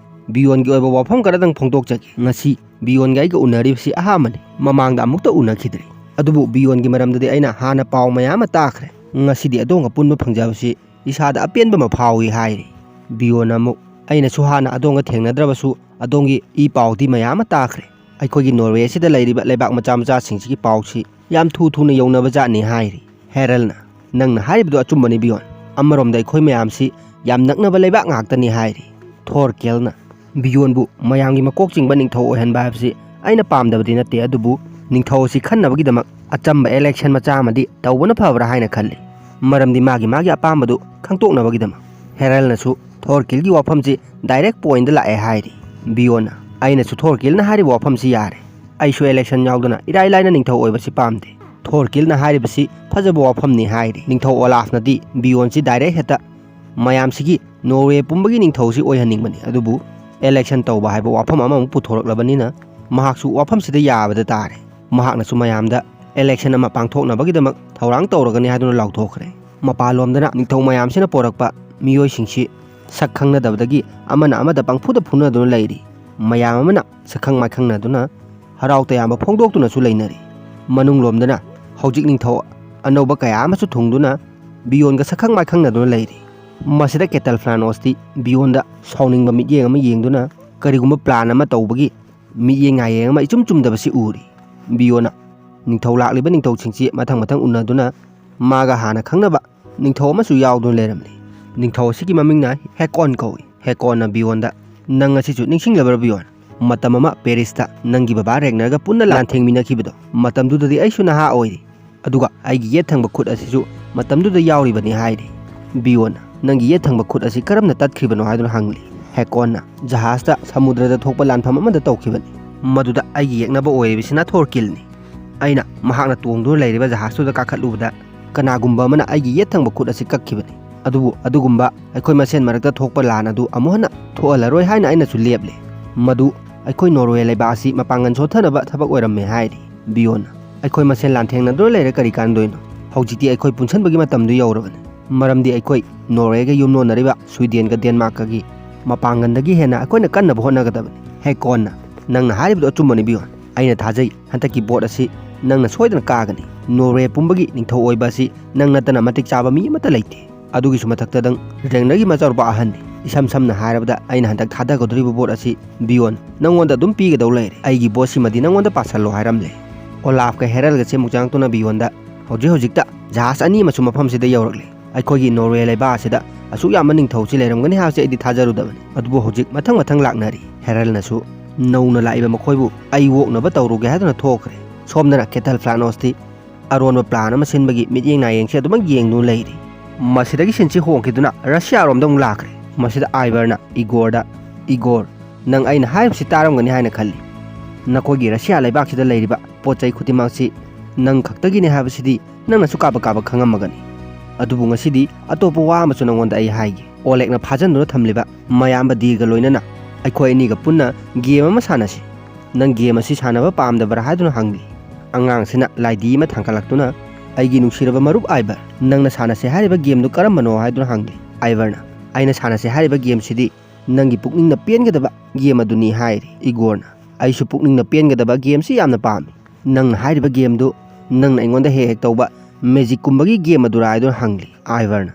ꯕꯤꯌꯣꯟꯒꯤ ꯑꯣꯏꯕ ꯋꯥꯐꯝ ꯈꯔꯗꯪ ꯐꯣꯡꯗꯣꯛꯆꯒꯦ꯫ ꯉꯁꯤ ꯕꯤꯌꯣꯟꯒ ꯑꯩꯒ ꯎꯅꯔꯤꯕꯁꯤ ꯑꯍꯥꯟꯕꯅꯤ꯫ ꯃꯃꯥꯡꯗ ꯑꯃꯨꯛꯇ ꯎꯅꯈꯤꯗ꯭ꯔꯤ꯫ ꯑꯗꯨꯕꯨ ꯕꯤꯌꯣꯟꯒꯤ ꯃꯔꯝꯗꯗꯤ ꯑꯩꯅ ꯍꯥꯟꯅ ꯄꯥꯎ ꯃꯌꯥꯝ ꯑꯃ ꯇꯥꯈ꯭ꯔꯦ꯫ ꯉꯁꯤꯗꯤ ꯑꯗꯣꯝꯒ ꯄꯨꯟꯕ ꯐꯪꯖꯕꯁꯤ ꯏꯁꯥꯗ ꯑꯄꯦꯟꯕ ꯑꯃ ꯐꯥꯎꯏ" ꯍꯥꯏꯔꯤ꯫ ꯕꯤꯌꯣꯟꯅ ꯑꯃꯨꯛ, "ꯑꯩꯅꯁꯨ ꯍꯥꯟꯅ ꯑꯗꯣꯝꯒ ꯊꯦꯡꯅꯗ꯭ꯔꯕꯁꯨ ꯑꯗꯣꯝꯒꯤ ꯏ ꯄꯥꯎꯗꯤ ꯃꯌꯥꯝ ꯑꯃ ꯇꯥꯈ꯭ꯔꯦ꯫ ꯑꯩꯈꯣꯏꯒꯤ ꯅꯣꯔꯋꯦ ꯑꯁꯤꯗ ꯂꯩꯔꯤꯕ ꯂꯩꯕꯥꯛ ꯃꯆꯥ ꯃꯆꯥꯁꯤꯡꯁꯤꯒꯤ ꯄꯥꯎꯁꯤ ꯌꯥꯝ ꯊꯨ ꯊꯨꯅ ꯌꯧꯅꯕ ꯖꯥꯠꯅꯤ" ꯍꯥꯏꯔꯤ꯫ ꯍꯦꯔꯜꯅ, "ꯅꯪꯅ ꯍꯥꯏꯔꯤꯕꯗꯨ ꯑꯆꯨꯝꯕꯅꯤ ꯕꯤꯌꯣꯟ꯫ ꯑꯃꯔꯣꯝꯗ ꯑꯩꯈꯣꯏ ꯃꯌꯥꯝꯁꯤ ꯌꯥꯝ ꯅꯛꯅꯕ ꯂꯩꯕꯥꯛ ꯉꯥꯛꯇꯅꯤ" ꯍꯥꯏꯔꯤ꯫ ꯊꯣꯔꯀꯦꯜꯅ, "ꯕꯤꯌꯣꯟꯕꯨ ꯃꯌꯥꯝꯒꯤ ꯃꯀꯣꯛ ꯆꯤꯡꯕ ꯅꯤꯡꯊꯧ ꯑꯣꯏꯍꯟꯕ ꯍꯥꯏꯕꯁꯤ ꯑꯩꯅ ꯄꯥꯝꯗꯕꯗꯤ ꯅꯠꯇꯦ, ꯑꯗꯨꯕꯨ ꯅꯤꯡꯊꯧ ꯑꯁꯤ ꯈꯟꯅꯕꯒꯤꯗꯃꯛ ꯑꯆꯝꯕ ꯏꯂꯦꯛꯁꯟ ꯃꯆꯥ ꯑꯃꯗꯤ ꯇꯧꯕꯅ ꯐꯕ꯭ꯔꯥ ꯍꯥꯏꯅ ꯈꯜꯂꯤ, ꯃꯔꯝꯗꯤ ꯃꯥꯒꯤ ꯃꯥꯒꯤ ꯑꯄꯥꯝꯕꯗꯨ ꯈꯪꯇꯣꯛꯅꯕꯒꯤꯗꯃꯛ꯫" ꯍꯦꯔꯜꯅꯁꯨ ꯊꯣꯔꯀꯤꯜꯒꯤ ꯋꯥꯐꯝꯁꯤ ꯗꯥꯏꯔꯦꯛ ꯄꯣꯏꯟꯗ ꯂꯥꯛꯑꯦ ꯍꯥꯏꯔꯤ꯫ ꯕꯤꯌꯣꯟꯅ, "ꯑꯩꯅꯁꯨ ꯊꯣꯔꯀꯤꯜꯅ ꯍꯥꯏꯔꯤꯕ ꯋꯥꯐꯝꯁꯤ ꯌꯥꯔꯦ꯫ ꯑꯩꯁꯨ ꯏꯂꯦꯛꯁꯟ ꯌꯥꯎꯗꯅ ꯏꯔꯥꯏ ꯂꯥꯏꯅ ꯅꯤꯡꯊꯧ ꯑꯣꯏꯕꯁꯤ ꯄꯥꯝꯗꯦ꯫ ꯊꯣꯔꯀꯤꯜꯅ ꯍꯥꯏꯔꯤꯕꯁꯤ ꯐꯖꯕ ꯋꯥꯐꯝꯅꯤ" ꯍꯥꯏꯔꯤ꯫ ꯅꯤꯡꯊꯧ ꯑꯣꯂꯥꯐꯅꯗꯤ ꯕꯤꯌꯣꯟꯁꯤ ꯗꯥꯏꯔꯦꯛ ꯍꯦꯛꯇ ꯃꯌꯥꯝꯁꯤꯒꯤ ꯅꯣꯔꯋꯦ ꯄꯨꯝꯕꯒꯤ ꯅꯤꯡꯊꯧꯁꯤ ꯑꯣꯏꯍꯟꯅꯤꯡꯕꯅꯤ, ꯑꯗꯨꯕꯨ ꯏꯂꯦꯛꯁꯟ ꯇꯧꯕ ꯍꯥꯏꯕ ꯋꯥꯐꯝ ꯑꯃꯃꯨꯛ ꯄꯨꯊꯣꯔꯛꯂꯕꯅꯤꯅ ꯃꯍꯥꯛꯁꯨ ꯋꯥꯐꯝꯁꯤꯗ ꯌꯥꯕꯗ ꯇꯥꯔꯦ꯫ ꯃꯍꯥꯛꯅꯁꯨ ꯃꯌꯥꯝꯗ ꯏꯂꯦꯛꯁꯟ ꯑꯃ ꯄꯥꯡꯊꯣꯛꯅꯕꯒꯤꯗꯃꯛ ꯊꯧꯔꯥꯡ ꯇꯧꯔꯒꯅꯤ ꯍꯥꯏꯗꯨꯅ ꯂꯥꯎꯊꯣꯛꯈ꯭ꯔꯦ꯫ ꯃꯄꯥꯟꯂꯣꯝꯗꯅ ꯅꯤꯡꯊꯧ ꯃꯌꯥꯝꯁꯤꯅ ꯄꯣꯔꯛꯄ ꯃꯤꯑꯣꯏꯁꯤꯡꯁꯤ ꯁꯛ ꯈꯪꯅꯗꯕꯗꯒꯤ ꯑꯃꯅ ꯑꯃꯗ ꯄꯪꯐꯨꯗ ꯐꯨꯅꯗꯨꯅ ꯂꯩꯔꯤ꯫ ꯃꯌꯥꯝ ꯑꯃꯅ ꯁꯛꯈꯪ ꯃꯥꯏꯈꯪꯅꯗꯨꯅ ꯍꯔꯥꯎ ꯇꯌꯥꯝꯕ ꯐꯣꯡꯗꯣꯛꯇꯨꯅꯁꯨ ꯂꯩꯅꯔꯤ꯫ ꯃꯅꯨꯡꯂꯣꯝꯗꯅ ꯍꯧꯖꯤꯛ ꯅꯤꯡꯊꯧ ꯑꯅꯧꯕ ꯀꯌꯥ ꯑꯃꯁꯨ ꯊꯨꯡꯗꯨꯅ ꯕꯤꯌꯣꯟꯒ ꯁꯛꯈꯪ ꯃꯥꯏꯈꯪꯅꯗꯨꯅ ꯂꯩꯔꯤ꯫ ꯃꯁꯤꯗ ꯀꯦꯇꯜ ꯐ꯭ꯂꯥꯅꯣꯁꯇꯤ ꯕꯤꯌꯣꯟꯗ ꯁꯥꯎꯅꯤꯡꯕ ꯃꯤꯠꯌꯦꯡ ꯑꯃ ꯌꯦꯡꯗꯨꯅ ꯀꯔꯤꯒꯨꯝꯕ ꯄ꯭ꯂꯥꯟ ꯑꯃ ꯇꯧꯕꯒꯤ ꯃꯤꯠꯌꯦꯡ ꯉꯥꯌꯦꯡ ꯑꯃ ꯏꯆꯨꯝ ꯆꯨꯝꯗꯕꯁꯤ ꯎꯔꯤ꯫ ꯕꯤꯌꯣꯟꯅ ꯅꯤꯡꯊꯧ ꯂꯥꯛꯂꯤꯕ ꯅꯤꯡꯊꯧꯁꯤꯡꯁꯤ ꯃꯊꯪ ꯃꯊꯪ ꯎꯅꯗꯨꯅ ꯃꯥꯒ ꯍꯥꯟꯅ ꯈꯪꯅꯕ ꯅꯤꯡꯊꯧ ꯑꯃꯁꯨ ꯌꯥꯎꯗꯨꯅ ꯂꯩꯔꯝꯂꯤ꯫ ꯅꯤꯡꯊꯧ ꯑꯁꯤꯒꯤ ꯃꯃꯤꯡꯅ ꯍꯦꯀꯣꯟ ꯀꯧꯏ꯫ ꯍꯦꯀꯣꯟꯅ ꯕꯤꯌꯣꯟꯗ, "ꯅꯪ ꯑꯁꯤꯁꯨ ꯅꯤꯡꯁꯤꯡꯂꯕ꯭ꯔꯥ ꯕꯤꯌꯣꯟ? ꯃꯇꯝ ꯑꯃ ꯄꯦꯔꯤꯁꯇ ꯅꯪꯒꯤ ꯕꯕꯥ ꯔꯦꯒꯅꯔꯒ ꯄꯨꯟꯅ ꯂꯥꯟꯊꯦꯡꯃꯤꯟꯅꯈꯤꯕꯗꯣ? ꯃꯇꯝꯗꯨꯗꯗꯤ ꯑꯩꯁꯨ ꯅꯍꯥ ꯑꯣꯏꯔꯤ, ꯑꯗꯨꯒ ꯑꯩꯒꯤ ꯌꯦꯠ ꯊꯪꯕ ꯈꯨꯠ ꯑꯁꯤꯁꯨ ꯃꯇꯝꯗꯨꯗ ꯌꯥꯎꯔꯤꯕꯅꯤ" ꯍꯥꯏꯔꯤ꯫ ꯕꯤꯌꯣꯟꯅ, "ꯅꯪꯒꯤ ꯌꯦꯠ ꯊꯪꯕ ꯈꯨꯠ ꯑꯁꯤ ꯀꯔꯝꯅ ꯇꯠꯈ꯭ꯔꯤꯕꯅꯣ?" ꯍꯥꯏꯗꯨꯅ ꯍꯪꯂꯤ꯫ ꯍꯦꯀꯣꯟꯅ, "ꯖꯍꯥꯖꯇ ꯁꯃꯨꯗ꯭ꯔꯗ ꯊꯣꯛꯄ ꯂꯥꯟꯐꯝ ꯑꯃꯗ ꯇꯧꯈꯤꯕꯅꯤ꯫ ꯃꯗꯨꯗ ꯑꯩꯒꯤ ꯌꯦꯛꯅꯕ ꯑꯣꯏꯔꯤꯕꯁꯤꯅ ꯊꯣꯔꯀꯤꯜꯅꯤ꯫ ꯑꯩꯅ ꯃꯍꯥꯛꯅ ꯇꯣꯡꯗꯨꯅ ꯂꯩꯔꯤꯕ ꯖꯍꯥꯖꯇꯨꯗ ꯀꯥꯈꯠꯂꯨꯕꯗ ꯀꯅꯥꯒꯨꯝꯕ ꯑꯃꯅ ꯑꯩꯒꯤ ꯌꯦꯠ ꯊꯪꯕ ꯈꯨꯠ ꯑꯁꯤ ꯀꯛꯈꯤꯕꯅꯤ꯫ ꯑꯗꯨꯕꯨ ꯑꯗꯨꯒꯨꯝꯕ ꯑꯩꯈꯣꯏ ꯃꯁꯦꯟ ꯃꯔꯛꯇ ꯊꯣꯛꯄ ꯂꯥꯟ ꯑꯗꯨ ꯑꯃꯨꯛ ꯍꯟꯅ ꯊꯣꯛꯍꯜꯂꯔꯣꯏ ꯍꯥꯏꯅ ꯑꯩꯅꯁꯨ ꯂꯦꯞꯂꯦ꯫ ꯃꯗꯨ ꯑꯩꯈꯣꯏ ꯅꯣꯔꯋꯦ ꯂꯩꯕꯥꯛ ꯑꯁꯤ ꯃꯄꯥꯡꯒꯜ ꯁꯣꯠꯊꯅꯕ ꯊꯕꯛ ꯑꯣꯏꯔꯝꯃꯦ" ꯍꯥꯏꯔꯤ꯫ ꯕꯤꯌꯣꯟꯅ, "ꯑꯩꯈꯣꯏ ꯃꯁꯦꯟ ꯂꯥꯟꯊꯦꯡꯅꯗꯨꯅ ꯂꯩꯔꯦ ꯀꯔꯤ ꯀꯥꯟꯅꯗꯣꯏꯅꯣ? ꯍꯧꯖꯤꯛꯇꯤ ꯑꯩꯈꯣꯏ ꯄꯨꯟꯁꯤꯟꯕꯒꯤ ꯃꯇꯝꯗꯨ ꯌꯧꯔꯕꯅꯤ꯫ ꯃꯔꯝꯗꯤ ꯑꯩꯈꯣꯏ ꯅꯣꯔꯋꯦꯒ ꯌꯨꯝꯂꯣꯟꯅꯔꯤꯕ ꯁ꯭ꯋꯤꯗꯦꯟꯒ ꯗꯦꯟꯃꯥꯔꯛꯀꯒꯤ ꯃꯄꯥꯡꯒꯜꯗꯒꯤ ꯍꯦꯟꯅ ꯑꯩꯈꯣꯏꯅ ꯀꯟꯅꯕ ꯍꯣꯠꯅꯒꯗꯕꯅꯤ꯫" ꯍꯦꯀꯣꯟꯅ, "ꯅꯪꯅ ꯍꯥꯏꯔꯤꯕꯗꯨ ꯑꯆꯨꯝꯕꯅꯤ ꯕꯤꯌꯣꯟ꯫ ꯑꯩꯅ ꯊꯥꯖꯩ ꯍꯟꯗꯛꯀꯤ ꯕꯣꯠ ꯑꯁꯤ ꯅꯪꯅ ꯁꯣꯏꯗꯅ ꯀꯥꯒꯅꯤ꯫ ꯅꯣꯔꯋꯦ ꯄꯨꯝꯕꯒꯤ ꯅꯤꯡꯊꯧ ꯑꯣꯏꯕ ꯑꯁꯤ ꯅꯪ ꯅꯠꯇꯅ ꯃꯇꯤꯛ ꯆꯥꯕ ꯃꯤ ꯑꯃꯠꯇ ꯂꯩꯇꯦ꯫ ꯑꯗꯨꯒꯤꯁꯨ ꯃꯊꯛꯇ ꯅꯪ ꯔꯦꯡꯅꯔꯒꯤ ꯃꯆꯥꯅꯨꯄꯥ ꯑꯍꯟꯅꯤ꯫ ꯏꯁꯝ ꯁꯝꯅ ꯍꯥꯏꯔꯕꯗ ꯑꯩꯅ ꯍꯟꯗꯛ ꯊꯥꯗꯒꯗꯧꯔꯤꯕ ꯕꯣꯠ ꯑꯁꯤ ꯕꯤꯌꯣꯟ ꯅꯪꯉꯣꯟꯗ ꯑꯗꯨꯝ ꯄꯤꯒꯗꯧ ꯂꯩꯔꯦ꯫ ꯑꯩꯒꯤ ꯕꯣꯠꯁꯤꯃꯗꯤ ꯅꯉꯣꯟꯗ ꯄꯥꯁꯜꯂꯣ" ꯍꯥꯏꯔꯝꯂꯦ꯫ ꯑꯣꯂꯥꯐꯀ ꯍꯦꯔꯜꯒꯁꯦ ꯑꯃꯨꯛ ꯆꯪꯉꯛꯇꯨꯅ ꯕꯤꯌꯣꯟꯗ, "ꯍꯧꯖꯤꯛ ꯍꯧꯖꯤꯛꯇ ꯖꯍꯥꯖ ꯑꯅꯤ ꯑꯃꯁꯨ ꯃꯐꯝꯁꯤꯗ ꯌꯧꯔꯛꯂꯦ꯫ ꯑꯩꯈꯣꯏꯒꯤ ꯅꯣꯔꯋꯦ ꯂꯩꯕꯥꯛ ꯑꯁꯤꯗ ꯑꯁꯨꯛ ꯌꯥꯝꯕ ꯅꯤꯡꯊꯧꯁꯤ ꯂꯩꯔꯝꯒꯅꯤ ꯍꯥꯏꯕꯁꯤ ꯑꯩꯗꯤ ꯊꯥꯖꯔꯨꯗꯕꯅꯤ꯫ ꯑꯗꯨꯕꯨ ꯍꯧꯖꯤꯛ ꯃꯊꯪ ꯃꯊꯪ ꯂꯥꯛꯅꯔꯤ꯫" ꯍꯦꯔꯜꯅꯁꯨ, "ꯅꯧꯅ ꯂꯥꯛꯏꯕ ꯃꯈꯣꯏꯕꯨ ꯑꯩ ꯑꯣꯛꯅꯕ ꯇꯧꯔꯨꯒꯦ" ꯍꯥꯏꯗꯨꯅ ꯊꯣꯛꯈ꯭ꯔꯦ꯫ ꯁꯣꯝꯗꯅ ꯀꯦꯊꯜ ꯐ꯭ꯂꯥꯅꯣꯁꯇꯤ ꯑꯔꯣꯟꯕ ꯄ꯭ꯂꯥꯟ ꯑꯃ ꯁꯤꯟꯕꯒꯤ ꯃꯤꯠꯌꯦꯡ ꯅꯥꯌꯦꯡꯁꯤ ꯑꯗꯨꯃꯛ ꯌꯦꯡꯗꯨꯅ ꯂꯩꯔꯤ꯫ ꯃꯁꯤꯗꯒꯤ ꯁꯤꯟꯁꯤ ꯍꯣꯡꯈꯤꯗꯨꯅ ꯔꯁꯤꯌꯥꯔꯣꯝꯗ ꯑꯃꯨꯛ ꯂꯥꯛꯈ꯭ꯔꯦ꯫ ꯃꯁꯤꯗ ꯑꯥꯏꯚꯔꯅ ꯏꯒꯣꯔꯗ, "ꯏꯒꯣꯔ, ꯅꯪ ꯑꯩꯅ ꯍꯥꯏꯔꯤꯕꯁꯤ ꯇꯥꯔꯝꯒꯅꯤ ꯍꯥꯏꯅ ꯈꯜꯂꯤ꯫ ꯅꯈꯣꯏꯒꯤ ꯔꯁꯤꯌꯥ ꯂꯩꯕꯥꯛꯁꯤꯗ ꯂꯩꯔꯤꯕ ꯄꯣꯠ ꯆꯩ ꯈꯨꯗꯤꯡꯃꯛꯁꯤ ꯅꯪ ꯈꯛꯇꯒꯤꯅꯤ ꯍꯥꯏꯕꯁꯤꯗꯤ ꯅꯪꯅꯁꯨ ꯀꯥꯕꯛ ꯀꯥꯕꯛ ꯈꯪꯉꯝꯃꯒꯅꯤ꯫ ꯑꯗꯨꯕꯨ ꯉꯁꯤꯗꯤ ꯑꯇꯣꯞꯄ ꯋꯥ ꯑꯃꯁꯨ ꯅꯪꯉꯣꯟꯗ ꯑꯩ ꯍꯥꯏꯒꯦ꯫ ꯑꯣꯂꯦꯛꯅ ꯐꯥꯖꯟꯗꯨꯅ ꯊꯝꯂꯤꯕ ꯃꯌꯥꯝꯕ ꯗꯤꯔꯒ ꯂꯣꯏꯅꯅ ꯑꯩꯈꯣꯏ ꯑꯅꯤꯒ ꯄꯨꯟꯅ ꯒꯦꯝ ꯑꯃ ꯁꯥꯟꯅꯁꯤ꯫ ꯅꯪ ꯒꯦꯝ ꯑꯁꯤ ꯁꯥꯟꯅꯕ ꯄꯥꯝꯗꯕ꯭ꯔꯥ?" ꯍꯥꯏꯗꯨꯅ ꯍꯪꯂꯤ꯫ ꯑꯉꯥꯡꯁꯤꯅ ꯂꯥꯏꯙꯤ ꯑꯃ ꯊꯥꯡꯒꯠꯂꯛꯇꯨꯅ, "ꯑꯩꯒꯤ ꯅꯨꯡꯁꯤꯔꯕ ꯃꯔꯨꯞ ꯑꯥꯏꯚꯔ, ꯅꯪꯅ ꯁꯥꯟꯅꯁꯦ ꯍꯥꯏꯔꯤꯕ ꯒꯦꯝꯗꯨ ꯀꯔꯝꯕꯅꯣ?" ꯍꯥꯏꯗꯨꯅ ꯍꯪꯂꯤ꯫ ꯑꯥꯏꯚꯔꯅ, "ꯑꯩꯅ ꯁꯥꯟꯅꯁꯦ ꯍꯥꯏꯔꯤꯕ ꯒꯦꯝꯁꯤꯗꯤ ꯅꯪꯒꯤ ꯄꯨꯛꯅꯤꯡꯅ ꯄꯦꯟꯒꯗꯕ ꯒꯦꯝ ꯑꯗꯨꯅꯤ" ꯍꯥꯏꯔꯤ꯫ ꯏꯒꯣꯔꯅ, "ꯑꯩꯁꯨ ꯄꯨꯛꯅꯤꯡꯅ ꯄꯦꯟꯒꯗꯕ ꯒꯦꯝꯁꯤ ꯌꯥꯝꯅ ꯄꯥꯝꯃꯤ꯫ ꯅꯪꯅ ꯍꯥꯏꯔꯤꯕ ꯒꯦꯝꯗꯨ ꯅꯪꯅ ꯑꯩꯉꯣꯟꯗ ꯍꯦꯛ ꯍꯦꯛ ꯇꯧꯕ ꯃꯦꯖꯤꯛꯀꯨꯝꯕꯒꯤ ꯒꯦꯝ ꯑꯗꯨꯔꯥ?" ꯍꯥꯏꯗꯨꯅ ꯍꯪꯂꯤ꯫ ꯑꯥꯏꯚꯔꯅ,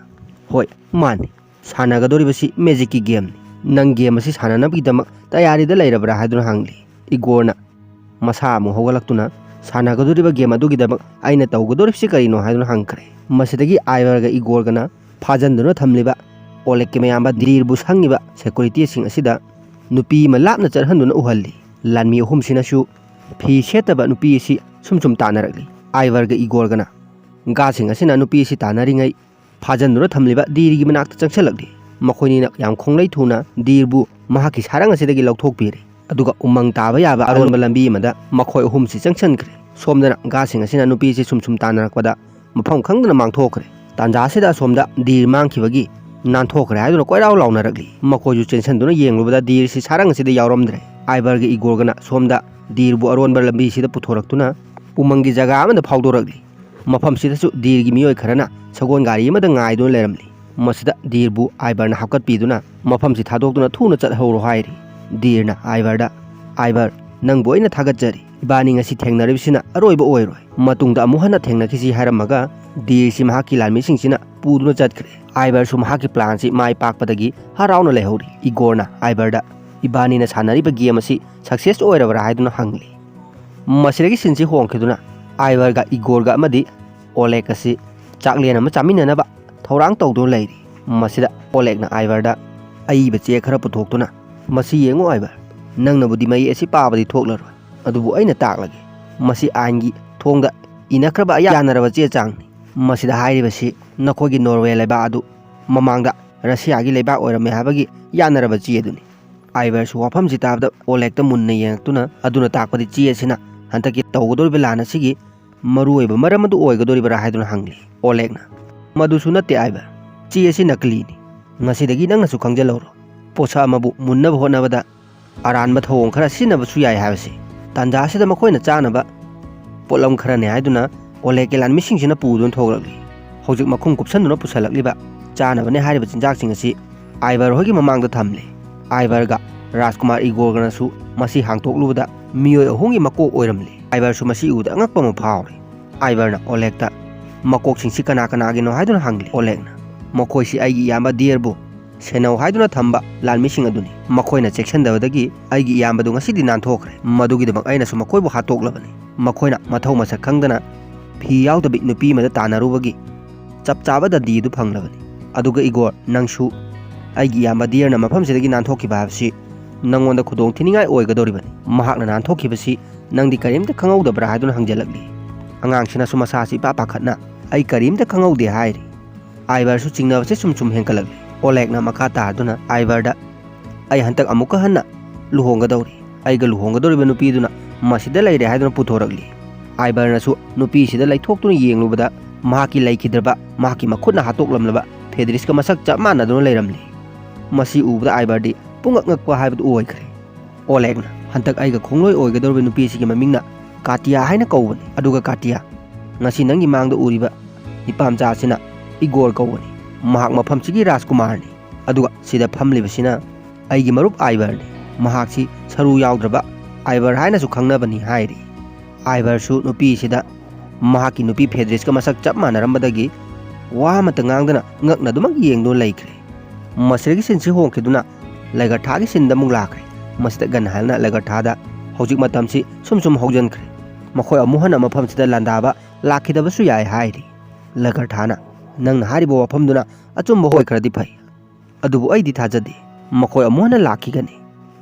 "ꯍꯣꯏ, ꯃꯥꯅꯤ꯫ ꯁꯥꯟꯅꯒꯗꯧꯔꯤꯕꯁꯤ ꯃꯦꯖꯤꯛꯀꯤ ꯒꯦꯝꯅꯤ꯫ ꯅꯪ ꯒꯦꯝ ꯑꯁꯤ ꯁꯥꯟꯅꯅꯕꯒꯤꯗꯃꯛ ꯇꯌꯥꯔꯤꯗ ꯂꯩꯔꯕ꯭ꯔꯥ?" ꯍꯥꯏꯗꯨꯅ ꯍꯪꯂꯤ꯫ ꯏꯒꯣꯔꯅ ꯃꯁꯥ ꯑꯃꯨꯛ ꯍꯧꯒꯠꯂꯛꯇꯨꯅ, "ꯁꯥꯟꯅꯒꯗꯧꯔꯤꯕ ꯒꯦꯝ ꯑꯗꯨꯒꯤꯗꯃꯛ ꯑꯩꯅ ꯇꯧꯒꯗꯧꯔꯤꯕꯁꯤ ꯀꯔꯤꯅꯣ?" ꯍꯥꯏꯗꯨꯅ ꯍꯪꯈ꯭ꯔꯦ꯫ ꯃꯁꯤꯗꯒꯤ ꯑꯥꯏꯚꯔꯒ ꯏꯒꯣꯔꯒꯅ ꯐꯥꯖꯟꯗꯨꯅ ꯊꯝꯂꯤꯕ ꯑꯣꯂꯦꯛꯀꯤ ꯃꯌꯥꯝꯕ ꯗꯤꯔꯕꯨ ꯁꯪꯉꯤꯕ ꯁꯦꯀꯨꯔꯤꯇꯤꯁꯤꯡ ꯑꯁꯤꯗ ꯅꯨꯄꯤ ꯑꯃ ꯂꯥꯞꯅ ꯆꯠꯍꯟꯗꯨꯅ ꯎꯍꯜꯂꯤ꯫ ꯂꯥꯟꯃꯤ ꯑꯍꯨꯝꯁꯤꯅꯁꯨ ꯐꯤ ꯁꯦꯠꯇꯕ ꯅꯨꯄꯤ ꯑꯁꯤ ꯁꯨꯝ ꯁꯨꯝ ꯇꯥꯟꯅꯔꯛꯂꯤ꯫ ꯑꯥꯏꯚꯔꯒ ꯏꯒꯣꯔꯒꯅ ꯒꯥꯔꯗꯁꯤꯡ ꯑꯁꯤꯅ ꯅꯨꯄꯤ ꯑꯁꯤ ꯇꯥꯟꯅꯔꯤꯉꯩ ꯐꯥꯖꯤꯟꯗꯨꯅ ꯊꯝꯂꯤꯕ ꯗꯤꯔꯒꯤ ꯃꯅꯥꯛꯇ ꯆꯪꯁꯤꯜꯂꯛꯂꯤ꯫ ꯃꯈꯣꯏꯅꯤꯅ ꯌꯥꯝ ꯈꯣꯡꯂꯩ ꯊꯨꯅ ꯗꯤꯔꯕꯨ ꯃꯍꯥꯛꯀꯤ ꯁꯥꯔꯪ ꯑꯁꯤꯗꯒꯤ ꯂꯧꯊꯣꯛꯄꯤꯔꯦ꯫ ꯑꯗꯨꯒ ꯎꯃꯪ ꯇꯥꯕ ꯌꯥꯕ ꯑꯔꯣꯟꯕ ꯂꯝꯕꯤ ꯑꯃꯗ ꯃꯈꯣꯏ ꯑꯍꯨꯝꯁꯤ ꯆꯪꯁꯤꯟꯈ꯭ꯔꯦ꯫ ꯁꯣꯝꯗꯅ ꯒꯥꯁꯤꯡ ꯑꯁꯤꯅ ꯅꯨꯄꯤꯁꯤ ꯁꯨꯝ ꯁꯨꯝ ꯇꯥꯟꯅꯔꯛꯄꯗ ꯃꯐꯝ ꯈꯪꯗꯅ ꯃꯥꯡꯊꯣꯛꯈ꯭ꯔꯦ꯫ ꯇꯥꯟꯖꯥ ꯑꯁꯤꯗ ꯑꯁꯣꯝꯗ ꯗꯤꯔ ꯃꯥꯡꯈꯤꯕꯒꯤ ꯅꯥꯟꯊꯣꯛꯈ꯭ꯔꯦ ꯍꯥꯏꯗꯨꯅ ꯀꯣꯏꯔꯥꯎ ꯂꯥꯎꯅꯔꯛꯂꯤ꯫ ꯃꯈꯣꯏꯁꯨ ꯆꯦꯟꯁꯤꯟꯗꯨꯅ ꯌꯦꯡꯂꯨꯕꯗ ꯗꯤꯔꯁꯤ ꯁꯥꯔꯪ ꯑꯁꯤꯗ ꯌꯥꯎꯔꯝꯗ꯭ꯔꯦ꯫ ꯑꯥꯏꯕꯔꯒ ꯏꯒꯣꯔꯒꯅ ꯁꯣꯝꯗ ꯗꯤꯔꯕꯨ ꯑꯔꯣꯟꯕ ꯂꯝꯕꯤꯁꯤꯗ ꯄꯨꯊꯣꯔꯛꯇꯨꯅ ꯎꯃꯪꯒꯤ ꯖꯒꯥ ꯑꯃꯗ ꯐꯥꯎꯗꯣꯔꯛꯂꯤ꯫ ꯃꯐꯝꯁꯤꯗꯁꯨ ꯗꯤꯔꯒꯤ ꯃꯤꯑꯣꯏ ꯈꯔꯅ ꯁꯒꯣꯜ ꯒꯥꯔꯤ ꯑꯃꯗ ꯉꯥꯏꯗꯨꯅ ꯂꯩꯔꯝꯂꯤ꯫ ꯃꯁꯤꯗ ꯗꯤꯔꯕꯨ ꯑꯥꯏꯕꯔꯅ ꯍꯥꯞꯀꯠꯄꯤꯗꯨꯅ ꯃꯐꯝꯁꯤ ꯊꯥꯗꯣꯛꯇꯨꯅ ꯊꯨꯅ ꯆꯠꯍꯧꯔꯣ ꯍꯥꯏꯔꯤ꯫ ꯗꯤꯔꯅ ꯑꯥꯏꯕꯔꯗ, "ꯑꯥꯏꯕꯔ, ꯅꯪꯕꯨ ꯑꯩꯅ ꯊꯥꯒꯠꯆꯔꯤ꯫ ꯏꯕꯥꯅꯤ ꯉꯁꯤ ꯊꯦꯡꯅꯔꯤꯕꯁꯤꯅ ꯑꯔꯣꯏꯕ ꯑꯣꯏꯔꯣꯏ꯫ ꯃꯇꯨꯡꯗ ꯑꯃꯨꯛ ꯍꯟꯅ ꯊꯦꯡꯅꯈꯤꯁꯤ" ꯍꯥꯏꯔꯝꯃꯒ ꯗꯤꯔꯁꯤ ꯃꯍꯥꯛꯀꯤ ꯂꯥꯟꯃꯤꯁꯤꯡꯁꯤꯅ ꯄꯨꯗꯨꯅ ꯆꯠꯈ꯭ꯔꯦ꯫ ꯑꯥꯏꯕꯔꯁꯨ ꯃꯍꯥꯛꯀꯤ ꯄ꯭ꯂꯥꯟꯁꯤ ꯃꯥꯏ ꯄꯥꯛꯄꯗꯒꯤ ꯍꯔꯥꯎꯅ ꯂꯩꯍꯧꯔꯤ꯫ ꯏꯒꯣꯔꯅ ꯑꯥꯏꯕꯔꯗ, "ꯏꯕꯥꯅꯤꯅ ꯁꯥꯟꯅꯔꯤꯕ ꯒꯦꯝ ꯑꯁꯤ ꯁꯛꯁꯦꯁ ꯑꯣꯏꯔꯕ꯭ꯔꯥ?" ꯍꯥꯏꯗꯨꯅ ꯍꯪꯂꯤ꯫ ꯃꯁꯤꯗꯒꯤ ꯁꯤꯟꯁꯤ ꯍꯣꯡꯈꯤꯗꯨꯅ ꯑꯥꯏꯕꯔꯒ ꯏꯒꯣꯔꯒ ꯑꯃꯗꯤ ꯑꯣꯂꯦꯛ ꯑꯁꯤ ꯆꯥꯛꯂꯦꯟ ꯑꯃ ꯆꯥꯃꯤꯟꯅꯅꯕ ꯊꯧꯔꯥꯡ ꯇꯧꯗꯨꯅ ꯂꯩꯔꯤ꯫ ꯃꯁꯤꯗ ꯑꯣꯂꯦꯛꯅ ꯑꯥꯏꯕꯔꯗ ꯑꯏꯕ ꯆꯦ ꯈꯔ ꯄꯨꯊꯣꯛꯇꯨꯅ, "ꯃꯁꯤ ꯌꯦꯡꯉꯨ ꯑꯥꯏꯕꯔ, ꯅꯪꯅꯕꯨꯗꯤ ꯃꯌꯦꯛ ꯑꯁꯤ ꯄꯥꯕꯗꯤ ꯊꯣꯛꯂꯔꯣꯏ, ꯑꯗꯨꯕꯨ ꯑꯩꯅ ꯇꯥꯛꯂꯒꯦ꯫ ꯃꯁꯤ ꯑꯥꯏꯟꯒꯤ ꯊꯣꯡꯗ ꯏꯅꯈ꯭ꯔꯕ ꯌꯥꯅꯔꯕ ꯆꯦ ꯆꯥꯡꯅꯤ꯫ ꯃꯁꯤꯗ ꯍꯥꯏꯔꯤꯕꯁꯤ ꯅꯈꯣꯏꯒꯤ ꯅꯣꯔꯋꯦ ꯂꯩꯕꯥꯛ ꯑꯗꯨ ꯃꯃꯥꯡꯗ ꯔꯁꯤꯌꯥꯒꯤ ꯂꯩꯕꯥꯛ ꯑꯣꯏꯔꯝꯃꯦ ꯍꯥꯏꯕꯒꯤ ꯌꯥꯅꯔꯕ ꯆꯦ ꯑꯗꯨꯅꯤ꯫" ꯑꯥꯏꯕꯔꯁꯨ ꯋꯥꯐꯝꯁꯤ ꯇꯥꯕꯗ ꯑꯣꯂꯦꯛꯇ ꯃꯨꯟꯅ ꯌꯦꯡꯉꯛꯇꯨꯅ, "ꯑꯗꯨꯅ ꯇꯥꯛꯄꯗꯤ ꯆꯦ ꯑꯁꯤꯅ ꯍꯟꯗꯛꯀꯤ ꯇꯧꯒꯗꯧꯔꯤꯕ ꯂꯥꯟ ꯑꯁꯤꯒꯤ ꯃꯔꯨꯑꯣꯏꯕ ꯃꯔꯝ ꯑꯗꯨ ꯑꯣꯏꯒꯗꯧꯔꯤꯕ꯭ꯔꯥ?" ꯍꯥꯏꯗꯨꯅ ꯍꯪꯂꯤ꯫ ꯑꯣꯂꯦꯛꯅ, "ꯃꯗꯨꯁꯨ ꯅꯠꯇꯦ ꯑꯥꯏꯕꯔ, ꯆꯦ ꯑꯁꯤ ꯅꯀꯂꯤꯅꯤ꯫ ꯉꯁꯤꯗꯒꯤ ꯅꯪꯅꯁꯨ ꯈꯪꯖꯤꯜꯍꯧꯔꯣ, ꯄꯣꯠꯁꯛ ꯑꯃꯕꯨ ꯃꯨꯟꯅꯕ ꯍꯣꯠꯅꯕꯗ ꯑꯔꯥꯟꯕ ꯊꯧꯑꯣꯡ ꯈꯔ ꯁꯤꯖꯤꯟꯅꯕꯁꯨ ꯌꯥꯏ ꯍꯥꯏꯕꯁꯤ꯫" ꯇꯥꯟꯖꯥ ꯑꯁꯤꯗ ꯃꯈꯣꯏꯅ ꯆꯥꯅꯕ ꯄꯣꯠꯂꯝ ꯈꯔꯅꯤ ꯍꯥꯏꯗꯨꯅ ꯑꯣꯂꯦꯛꯀꯤ ꯂꯥꯟꯃꯤꯁꯤꯡꯁꯤꯅ ꯄꯨꯗꯨꯅ ꯊꯣꯛꯂꯛꯂꯤ꯫ ꯍꯧꯖꯤꯛ ꯃꯈꯨꯝ ꯀꯨꯞꯁꯟꯗꯨꯅ ꯄꯨꯁꯜꯂꯛꯂꯤꯕ ꯆꯥꯅꯕꯅꯦ ꯍꯥꯏꯔꯤꯕ ꯆꯤꯟꯖꯥꯛꯁꯤꯡ ꯑꯁꯤ ꯑꯥꯏꯕꯔ ꯍꯣꯏꯒꯤ ꯃꯃꯥꯡꯗ ꯊꯝꯂꯦ꯫ ꯑꯥꯏꯕꯔꯒ ꯔꯥꯖꯀꯨꯃꯥꯔ ꯏꯒꯣꯔꯒꯅꯁꯨ ꯃꯁꯤ ꯍꯥꯡꯇꯣꯛꯂꯨꯕꯗ ꯃꯤꯑꯣꯏ ꯑꯍꯨꯝꯒꯤ ꯃꯀꯣꯛ ꯑꯣꯏꯔꯝꯂꯦ꯫ ꯑꯥꯏꯕꯔꯁꯨ ꯃꯁꯤ ꯎꯕꯗ ꯑꯉꯛꯄ ꯑꯃ ꯐꯥꯎꯔꯦ꯫ ꯑꯥꯏꯕꯔꯅ ꯑꯣꯂꯦꯛꯇ, "ꯃꯀꯣꯛꯁꯤꯡꯁꯤ ꯀꯅꯥ ꯀꯅꯥꯒꯤꯅꯣ?" ꯍꯥꯏꯗꯨꯅ ꯍꯪꯂꯤ꯫ ꯑꯣꯂꯦꯛꯅ, "ꯃꯈꯣꯏꯁꯤ ꯑꯩꯒꯤ ꯏꯌꯥꯝꯕ ꯗꯤꯌꯔꯕꯨ ꯁꯦꯟꯅꯧ ꯍꯥꯏꯗꯨꯅ ꯊꯝꯕ ꯂꯥꯟꯃꯤꯁꯤꯡ ꯑꯗꯨꯅꯤ꯫ ꯃꯈꯣꯏꯅ ꯆꯦꯛꯁꯤꯟꯗꯕꯗꯒꯤ ꯑꯩꯒꯤ ꯏꯌꯥꯝꯕꯗꯨ ꯉꯁꯤꯗꯤ ꯅꯥꯟꯊꯣꯛꯈ꯭ꯔꯦ꯫ ꯃꯗꯨꯒꯤꯗꯃꯛ ꯑꯩꯅꯁꯨ ꯃꯈꯣꯏꯕꯨ ꯍꯥꯠꯇꯣꯛꯂꯕꯅꯤ꯫ ꯃꯈꯣꯏꯅ ꯃꯊꯧ ꯃꯁꯛ ꯈꯪꯗꯅ ꯐꯤ ꯌꯥꯎꯗꯕꯤ ꯅꯨꯄꯤ ꯑꯃꯗ ꯇꯥꯟꯅꯔꯨꯕꯒꯤ ꯆꯞ ꯆꯥꯕ ꯗꯟꯗꯤ ꯑꯗꯨ ꯐꯪꯂꯕꯅꯤ꯫ ꯑꯗꯨꯒ ꯏꯒꯣꯔ, ꯅꯪꯁꯨ ꯑꯩꯒꯤ ꯏꯌꯥꯝꯕ ꯗꯤꯌꯔꯅ ꯃꯐꯝꯁꯤꯗꯒꯤ ꯅꯥꯟꯊꯣꯛꯈꯤꯕ ꯍꯥꯏꯕꯁꯤ ꯅꯪꯉꯣꯟꯗ ꯈꯨꯗꯣꯡ ꯊꯤꯅꯤꯡꯉꯥꯏ ꯑꯣꯏꯒꯗꯧꯔꯤꯕꯅꯤ꯫ ꯃꯍꯥꯛꯅ ꯅꯥꯟꯊꯣꯛꯈꯤꯕꯁꯤ ꯅꯪꯗꯤ ꯀꯔꯤꯝꯇ ꯈꯪꯍꯧꯗꯕ꯭ꯔꯥ?" ꯍꯥꯏꯗꯨꯅ ꯍꯪꯖꯜꯂꯛꯂꯤ꯫ ꯑꯉꯥꯡꯁꯤꯅꯁꯨ ꯃꯁꯥꯁꯤ ꯏꯄꯥ ꯄꯥꯈꯠꯅ, "ꯑꯩ ꯀꯔꯤꯝꯇ ꯈꯪꯍꯧꯗꯦ" ꯍꯥꯏꯔꯤ꯫ ꯑꯥꯏꯕꯔꯁꯨ ꯆꯤꯡꯅꯕꯁꯦ ꯁꯨꯝ ꯁꯨꯝ ꯍꯦꯟꯒꯠꯂꯛꯂꯤ꯫ ꯑꯣꯂꯦꯒꯅ ꯃꯈꯥ ꯇꯥꯗꯨꯅ ꯑꯥꯏꯕꯔꯗ, "ꯑꯩ ꯍꯟꯇꯛ ꯑꯃꯨꯛꯀ ꯍꯟꯅ ꯂꯨꯍꯣꯡꯒꯗꯧꯔꯤ꯫ ꯑꯩꯒ ꯂꯨꯍꯣꯡꯒꯗꯧꯔꯤꯕ ꯅꯨꯄꯤꯗꯨꯅ ꯃꯁꯤꯗ ꯂꯩꯔꯦ" ꯍꯥꯏꯗꯨꯅ ꯄꯨꯊꯣꯔꯛꯂꯤ꯫ ꯑꯥꯏꯕꯔꯅꯁꯨ ꯅꯨꯄꯤꯁꯤꯗ ꯂꯩꯊꯣꯛꯇꯨꯅ ꯌꯦꯡꯂꯨꯕꯗ, ꯃꯍꯥꯛꯀꯤ ꯂꯩꯈꯤꯗ꯭ꯔꯕ, ꯃꯍꯥꯛꯀꯤ ꯃꯈꯨꯠꯅ ꯍꯥꯠꯇꯣꯛꯂꯝꯂꯕ ꯐꯦꯗ꯭ꯔꯤꯁꯀ ꯃꯁꯛ ꯆꯞ ꯃꯥꯟꯅꯗꯨꯅ ꯂꯩꯔꯝꯂꯤ꯫ ꯃꯁꯤ ꯎꯕꯗ ꯑꯥꯏꯕꯔꯗꯤ ꯄꯨꯡꯉꯛ ꯉꯛꯄ ꯍꯥꯏꯕꯗꯨ ꯑꯣꯏꯈ꯭ꯔꯦ꯫ ꯑꯣꯂꯦꯒꯅ, "ꯍꯟꯇꯛ ꯑꯩꯒ ꯈꯣꯡꯂꯣꯏ ꯑꯣꯏꯒꯗꯧꯔꯤꯕ ꯅꯨꯄꯤꯁꯤꯒꯤ ꯃꯃꯤꯡꯅ ꯀꯥꯇꯤꯌꯥ ꯍꯥꯏꯅ ꯀꯧꯕꯅꯤ꯫ ꯑꯗꯨꯒ ꯀꯥꯇꯤꯌꯥ, ꯉꯁꯤ ꯅꯪꯒꯤ ꯃꯥꯡꯗ ꯎꯔꯤꯕ ꯅꯤꯄꯥꯝꯆꯥ ꯑꯁꯤꯅ ꯏꯒꯣꯔ ꯀꯧꯕꯅꯤ꯫ ꯃꯍꯥꯛ ꯃꯐꯝꯁꯤꯒꯤ ꯔꯥꯖꯀꯨꯃꯥꯔꯅꯤ꯫ ꯑꯗꯨꯒ ꯁꯤꯗ ꯐꯝꯂꯤꯕꯁꯤꯅ ꯑꯩꯒꯤ ꯃꯔꯨꯞ ꯑꯥꯏꯕꯔꯅꯤ꯫ ꯃꯍꯥꯛꯁꯤ ꯁꯔꯨ ꯌꯥꯎꯗ꯭ꯔꯕ ꯑꯥꯏꯕꯔ ꯍꯥꯏꯅꯁꯨ ꯈꯪꯅꯕꯅꯤ" ꯍꯥꯏꯔꯤ꯫ ꯑꯥꯏꯕꯔꯁꯨ ꯅꯨꯄꯤꯁꯤꯗ ꯃꯍꯥꯛꯀꯤ ꯅꯨꯄꯤ ꯐꯦꯗ꯭ꯔꯤꯁꯀ ꯃꯁꯛ ꯆꯞ ꯃꯥꯟꯅꯔꯝꯕꯗꯒꯤ ꯋꯥ ꯑꯃꯠꯇ ꯉꯥꯡꯗꯅ ꯉꯛꯅꯗꯨꯃꯛ ꯌꯦꯡꯗꯨꯅ ꯂꯩꯈ꯭ꯔꯦ꯫ ꯃꯁꯤꯗꯒꯤ ꯁꯤꯟꯁꯤ ꯍꯣꯡꯈꯤꯗꯨꯅ ꯂꯩꯒꯔꯊꯥꯒꯤ ꯁꯤꯟꯗ ꯑꯃꯨꯛ ꯂꯥꯛꯈ꯭ꯔꯦ꯫ ꯃꯁꯤꯗ ꯒꯟ ꯍꯥꯏꯜꯅ ꯂꯩꯒꯔꯊꯥꯗ, "ꯍꯧꯖꯤꯛ ꯃꯇꯝꯁꯤ ꯁꯨꯝ ꯁꯨꯝ ꯍꯧꯖꯤꯟꯈ꯭ꯔꯦ꯫ ꯃꯈꯣꯏ ꯑꯃꯨꯛ ꯍꯟꯅ ꯃꯐꯝꯁꯤꯗ ꯂꯥꯟꯗꯥꯕ ꯂꯥꯛꯈꯤꯗꯕꯁꯨ ꯌꯥꯏ" ꯍꯥꯏꯔꯤ꯫ ꯂꯩꯒꯔꯊꯥꯅ, "ꯅꯪꯅ ꯍꯥꯏꯔꯤꯕ ꯋꯥꯐꯝꯗꯨꯅ ꯑꯆꯨꯝꯕ ꯑꯣꯏꯈ꯭ꯔꯗꯤ ꯐꯩ, ꯑꯗꯨꯕꯨ ꯑꯩꯗꯤ ꯊꯥꯖꯗꯦ꯫ ꯃꯈꯣꯏ ꯑꯃꯨꯛ ꯍꯟꯅ ꯂꯥꯛꯈꯤꯒꯅꯤ꯫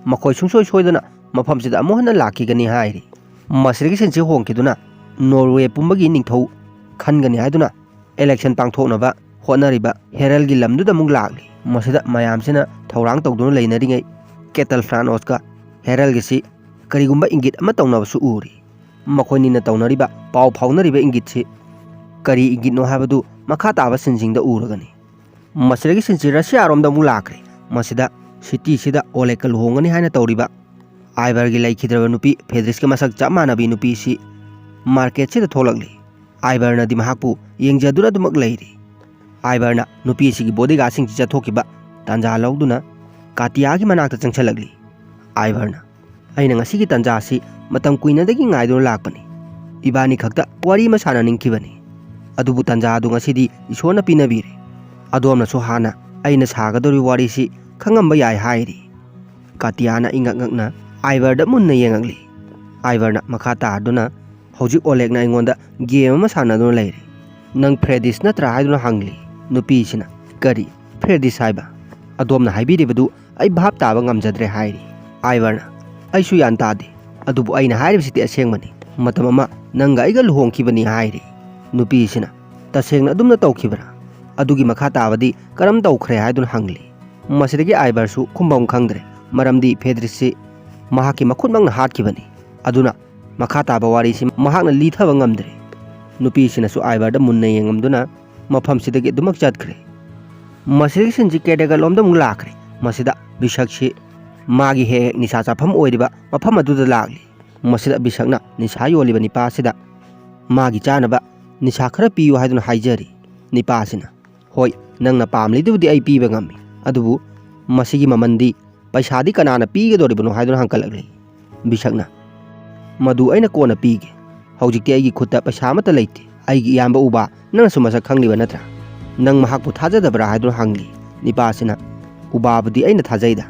ꯃꯈꯣꯏ ꯁꯨꯡꯁꯣꯏ ꯁꯣꯏꯗꯅ ꯃꯐꯝꯁꯤꯗ ꯑꯃꯨꯛ ꯍꯟꯅ ꯂꯥꯛꯈꯤꯒꯅꯤ" ꯍꯥꯏꯔꯤ꯫ ꯃꯁꯤꯗꯒꯤ ꯁꯤꯟꯁꯤ ꯍꯣꯡꯈꯤꯗꯨꯅ ꯅꯣꯔꯋꯦ ꯄꯨꯝꯕꯒꯤ ꯅꯤꯡꯊꯧ ꯈꯟꯒꯅꯤ ꯍꯥꯏꯗꯨꯅ ꯏꯂꯦꯛꯁꯟ ꯄꯥꯡꯊꯣꯛꯅꯕ ꯍꯣꯠꯅꯔꯤꯕ ꯍꯦꯔꯜꯒꯤ ꯂꯝꯗꯨꯗ ꯑꯃꯨꯛ ꯂꯥꯛꯂꯤ꯫ ꯃꯁꯤꯗ ꯃꯌꯥꯝꯁꯤꯅ ꯊꯧꯔꯥꯡ ꯇꯧꯗꯨꯅ ꯂꯩꯅꯔꯤꯉꯩ, ꯀꯦꯇꯜ ꯐ꯭ꯔꯥꯟꯁꯀ ꯍꯦꯔꯜꯒꯤꯁꯤ ꯀꯔꯤꯒꯨꯝꯕ ꯏꯪꯒꯤꯠ ꯑꯃ ꯇꯧꯅꯕꯁꯨ ꯎꯔꯤ꯫ ꯃꯈꯣꯏꯅꯤꯅ ꯇꯧꯅꯔꯤꯕ, ꯄꯥꯎ ꯐꯥꯎꯅꯔꯤꯕ ꯏꯪꯒꯤꯠꯁꯤ ꯀꯔꯤ ꯏꯪꯒꯤꯠꯅꯣ ꯍꯥꯏꯕꯗꯨ ꯃꯈꯥ ꯇꯥꯕ ꯁꯤꯟꯁꯤꯡꯗ ꯎꯔꯒꯅꯤ꯫ ꯃꯁꯤꯗꯒꯤ ꯁꯤꯟꯁꯤ ꯔꯁꯤꯌꯥꯔꯣꯝꯗ ꯑꯃꯨꯛ ꯂꯥꯛꯈ꯭ꯔꯦ꯫ ꯃꯁꯤꯗ ꯁꯤꯇꯤꯁꯤꯗ ꯑꯣꯂꯦꯒꯀ ꯂꯨꯍꯣꯡꯒꯅꯤ ꯍꯥꯏꯅ ꯇꯧꯔꯤꯕ ꯑꯥꯏꯕꯔꯒꯤ ꯂꯩꯈꯤꯗ꯭ꯔꯕ ꯅꯨꯄꯤ ꯐꯦꯗ꯭ꯔꯤꯁꯀ ꯃꯁꯛ ꯆꯞ ꯃꯥꯟꯅꯕꯤ ꯅꯨꯄꯤꯁꯤ ꯃꯥꯔꯀꯦꯠꯁꯤꯗ ꯊꯣꯛꯂꯛꯂꯤ꯫ ꯑꯥꯏꯕꯔꯅꯗꯤ ꯃꯍꯥꯛꯄꯨ ꯌꯦꯡꯖꯗꯨꯅ ꯑꯗꯨꯃꯛ ꯂꯩꯔꯤ꯫ ꯑꯥꯏꯕꯔꯅ ꯅꯨꯄꯤ ꯑꯁꯤꯒꯤ ꯕꯣꯗꯤꯒꯥꯔꯗꯁꯤꯡꯁꯤ ꯆꯠꯊꯣꯛꯈꯤꯕ ꯇꯥꯟꯖꯥ ꯂꯧꯗꯨꯅ ꯀꯥꯇꯤꯌꯥꯒꯤ ꯃꯅꯥꯛꯇ ꯆꯪꯁꯤꯜꯂꯛꯂꯤ꯫ ꯑꯥꯏꯕꯔꯅ, "ꯑꯩꯅ ꯉꯁꯤꯒꯤ ꯇꯥꯟꯖꯥ ꯑꯁꯤ ꯃꯇꯝ ꯀꯨꯏꯅꯗꯒꯤ ꯉꯥꯏꯗꯨꯅ ꯂꯥꯛꯄꯅꯤ꯫ ꯏꯕꯥꯅꯤ ꯈꯛꯇ ꯋꯥꯔꯤ ꯑꯃ ꯁꯥꯟꯅꯅꯤꯡꯈꯤꯕꯅꯤ꯫ ꯑꯗꯨꯕꯨ ꯇꯥꯟꯖꯥ ꯑꯗꯨ ꯉꯁꯤꯗꯤ ꯏꯁꯣꯔꯅ ꯄꯤꯅꯕꯤꯔꯦ꯫ ꯑꯗꯣꯝꯅꯁꯨ ꯍꯥꯟꯅ ꯑꯩꯅ ꯁꯥꯒꯗꯧꯔꯤꯕ ꯋꯥꯔꯤꯁꯤ ꯈꯪꯉꯝꯕ ꯌꯥꯏ" ꯍꯥꯏꯔꯤ꯫ ꯀꯥꯇꯤꯌꯥꯅ ꯏꯉꯛ ꯉꯛꯅ ꯑꯥꯏꯕꯔꯗ ꯃꯨꯟꯅ ꯌꯦꯡꯉꯛꯂꯤ꯫ ꯑꯥꯏꯕꯔꯅ ꯃꯈꯥ ꯇꯥꯗꯨꯅ, "ꯍꯧꯖꯤꯛ ꯑꯣꯂꯦꯒꯅ ꯑꯩꯉꯣꯟꯗ ꯒꯦꯝ ꯑꯃ ꯁꯥꯟꯅꯗꯨꯅ ꯂꯩꯔꯤ꯫ ꯅꯪ ꯐ꯭ꯔꯦꯗꯤꯁ ꯅꯠꯇ꯭ꯔꯥ?" ꯍꯥꯏꯗꯨꯅ ꯍꯪꯂꯤ꯫ ꯅꯨꯄꯤꯁꯤꯅ, "ꯀꯔꯤ ꯐ꯭ꯔꯦꯗꯤꯁ ꯍꯥꯏꯕ? ꯑꯗꯣꯝꯅ ꯍꯥꯏꯕꯤꯔꯤꯕꯗꯨ ꯑꯩ ꯚꯥꯞ ꯇꯥꯕ ꯉꯝꯖꯗ꯭ꯔꯦ" ꯍꯥꯏꯔꯤ꯫ ꯑꯥꯏꯕꯔꯅ, "ꯑꯩꯁꯨ ꯒ꯭ꯌꯥꯟ ꯇꯥꯗꯦ, ꯑꯗꯨꯕꯨ ꯑꯩꯅ ꯍꯥꯏꯔꯤꯕꯁꯤꯗꯤ ꯑꯁꯦꯡꯕꯅꯤ꯫ ꯃꯇꯝ ꯑꯃ ꯅꯪꯒ ꯑꯩꯒ ꯂꯨꯍꯣꯡꯈꯤꯕꯅꯤ" ꯍꯥꯏꯔꯤ꯫ ꯅꯨꯄꯤꯁꯤꯅ, "ꯇꯁꯦꯡꯅ ꯑꯗꯨꯝꯅ ꯇꯧꯈꯤꯕ꯭ꯔꯥ?" ꯑꯗꯨꯒꯤ ꯃꯈꯥ ꯇꯥꯕꯗꯤ ꯀꯔꯝ ꯇꯧꯈ꯭ꯔꯦ ꯍꯥꯏꯗꯨꯅ ꯍꯪꯂꯤ꯫ ꯃꯁꯤꯗꯒꯤ ꯑꯥꯏꯕꯔꯁꯨ ꯈꯨꯝꯐꯝ ꯈꯪꯗ꯭ꯔꯦ, ꯃꯔꯝꯗꯤ ꯐꯦꯗ꯭ꯔꯤꯁꯁꯤ ꯃꯍꯥꯛꯀꯤ ꯃꯈꯨꯠꯃꯛꯅ ꯍꯥꯠꯈꯤꯕꯅꯤ꯫ ꯑꯗꯨꯅ ꯃꯈꯥ ꯇꯥꯕ ꯋꯥꯔꯤꯁꯤ ꯃꯍꯥꯛꯅ ꯂꯤꯊꯕ ꯉꯝꯗ꯭ꯔꯦ꯫ ꯅꯨꯄꯤꯁꯤꯅꯁꯨ ꯑꯥꯏꯕꯔꯗ ꯃꯨꯟꯅ ꯌꯦꯡꯉꯝꯗꯨꯅ ꯃꯐꯝꯁꯤꯗꯒꯤ ꯑꯗꯨꯃꯛ ꯆꯠꯈ꯭ꯔꯦ꯫ ꯃꯁꯤꯗꯒꯤ ꯁꯤꯟꯁꯤ ꯀꯦꯇꯦꯒꯠꯂꯣꯝꯗ ꯑꯃꯨꯛ ꯂꯥꯛꯈ꯭ꯔꯦ꯫ ꯃꯁꯤꯗ ꯕꯤꯁꯛꯁꯤ ꯃꯥꯒꯤ ꯍꯦꯛ ꯍꯦꯛ ꯅꯤꯁꯥ ꯆꯥꯐꯝ ꯑꯣꯏꯔꯤꯕ ꯃꯐꯝ ꯑꯗꯨꯗ ꯂꯥꯛꯂꯤ꯫ ꯃꯁꯤꯗ ꯕꯤꯁꯛꯅ ꯅꯤꯁꯥ ꯌꯣꯜꯂꯤꯕ ꯅꯤꯄꯥ ꯑꯁꯤꯗ ꯃꯥꯒꯤ ꯆꯥꯅꯕ ꯅꯤꯁꯥ ꯈꯔ ꯄꯤꯌꯨ ꯍꯥꯏꯗꯨꯅ ꯍꯥꯏꯖꯔꯤ꯫ ꯅꯤꯄꯥ ꯑꯁꯤꯅ, "ꯍꯣꯏ, ꯅꯪꯅ ꯄꯥꯝꯂꯤꯗꯨꯕꯨꯗꯤ ꯑꯩ ꯄꯤꯕ ꯉꯝꯃꯤ, ꯑꯗꯨꯕꯨ ꯃꯁꯤꯒꯤ ꯃꯃꯜꯗꯤ, ꯄꯩꯁꯥꯗꯤ ꯀꯅꯥꯅ ꯄꯤꯒꯗꯧꯔꯤꯕꯅꯣ?" ꯍꯥꯏꯗꯨꯅ ꯍꯪꯒꯠꯂꯛꯂꯤ꯫ ꯕꯤꯁꯛꯅ, "ꯃꯗꯨ ꯑꯩꯅ ꯀꯣꯟꯅ ꯄꯤꯒꯦ꯫ ꯍꯧꯖꯤꯛꯇꯤ ꯑꯩꯒꯤ ꯈꯨꯠꯇ ꯄꯩꯁꯥ ꯑꯃꯠꯇ ꯂꯩꯇꯦ꯫ ꯑꯩꯒꯤ ꯏꯌꯥꯝꯕ ꯎꯕꯥ, ꯅꯪꯅꯁꯨ ꯃꯁꯛ ꯈꯪꯂꯤꯕ ꯅꯠꯇ꯭ꯔꯥ? ꯅꯪ ꯃꯍꯥꯛꯄꯨ ꯊꯥꯖꯗꯕ꯭ꯔꯥ?" ꯍꯥꯏꯗꯨꯅ ꯍꯪꯂꯤ꯫ ꯅꯤꯄꯥ ꯑꯁꯤꯅ, "ꯎꯕꯥꯕꯨꯗꯤ ꯑꯩꯅ ꯊꯥꯖꯩꯗ꯫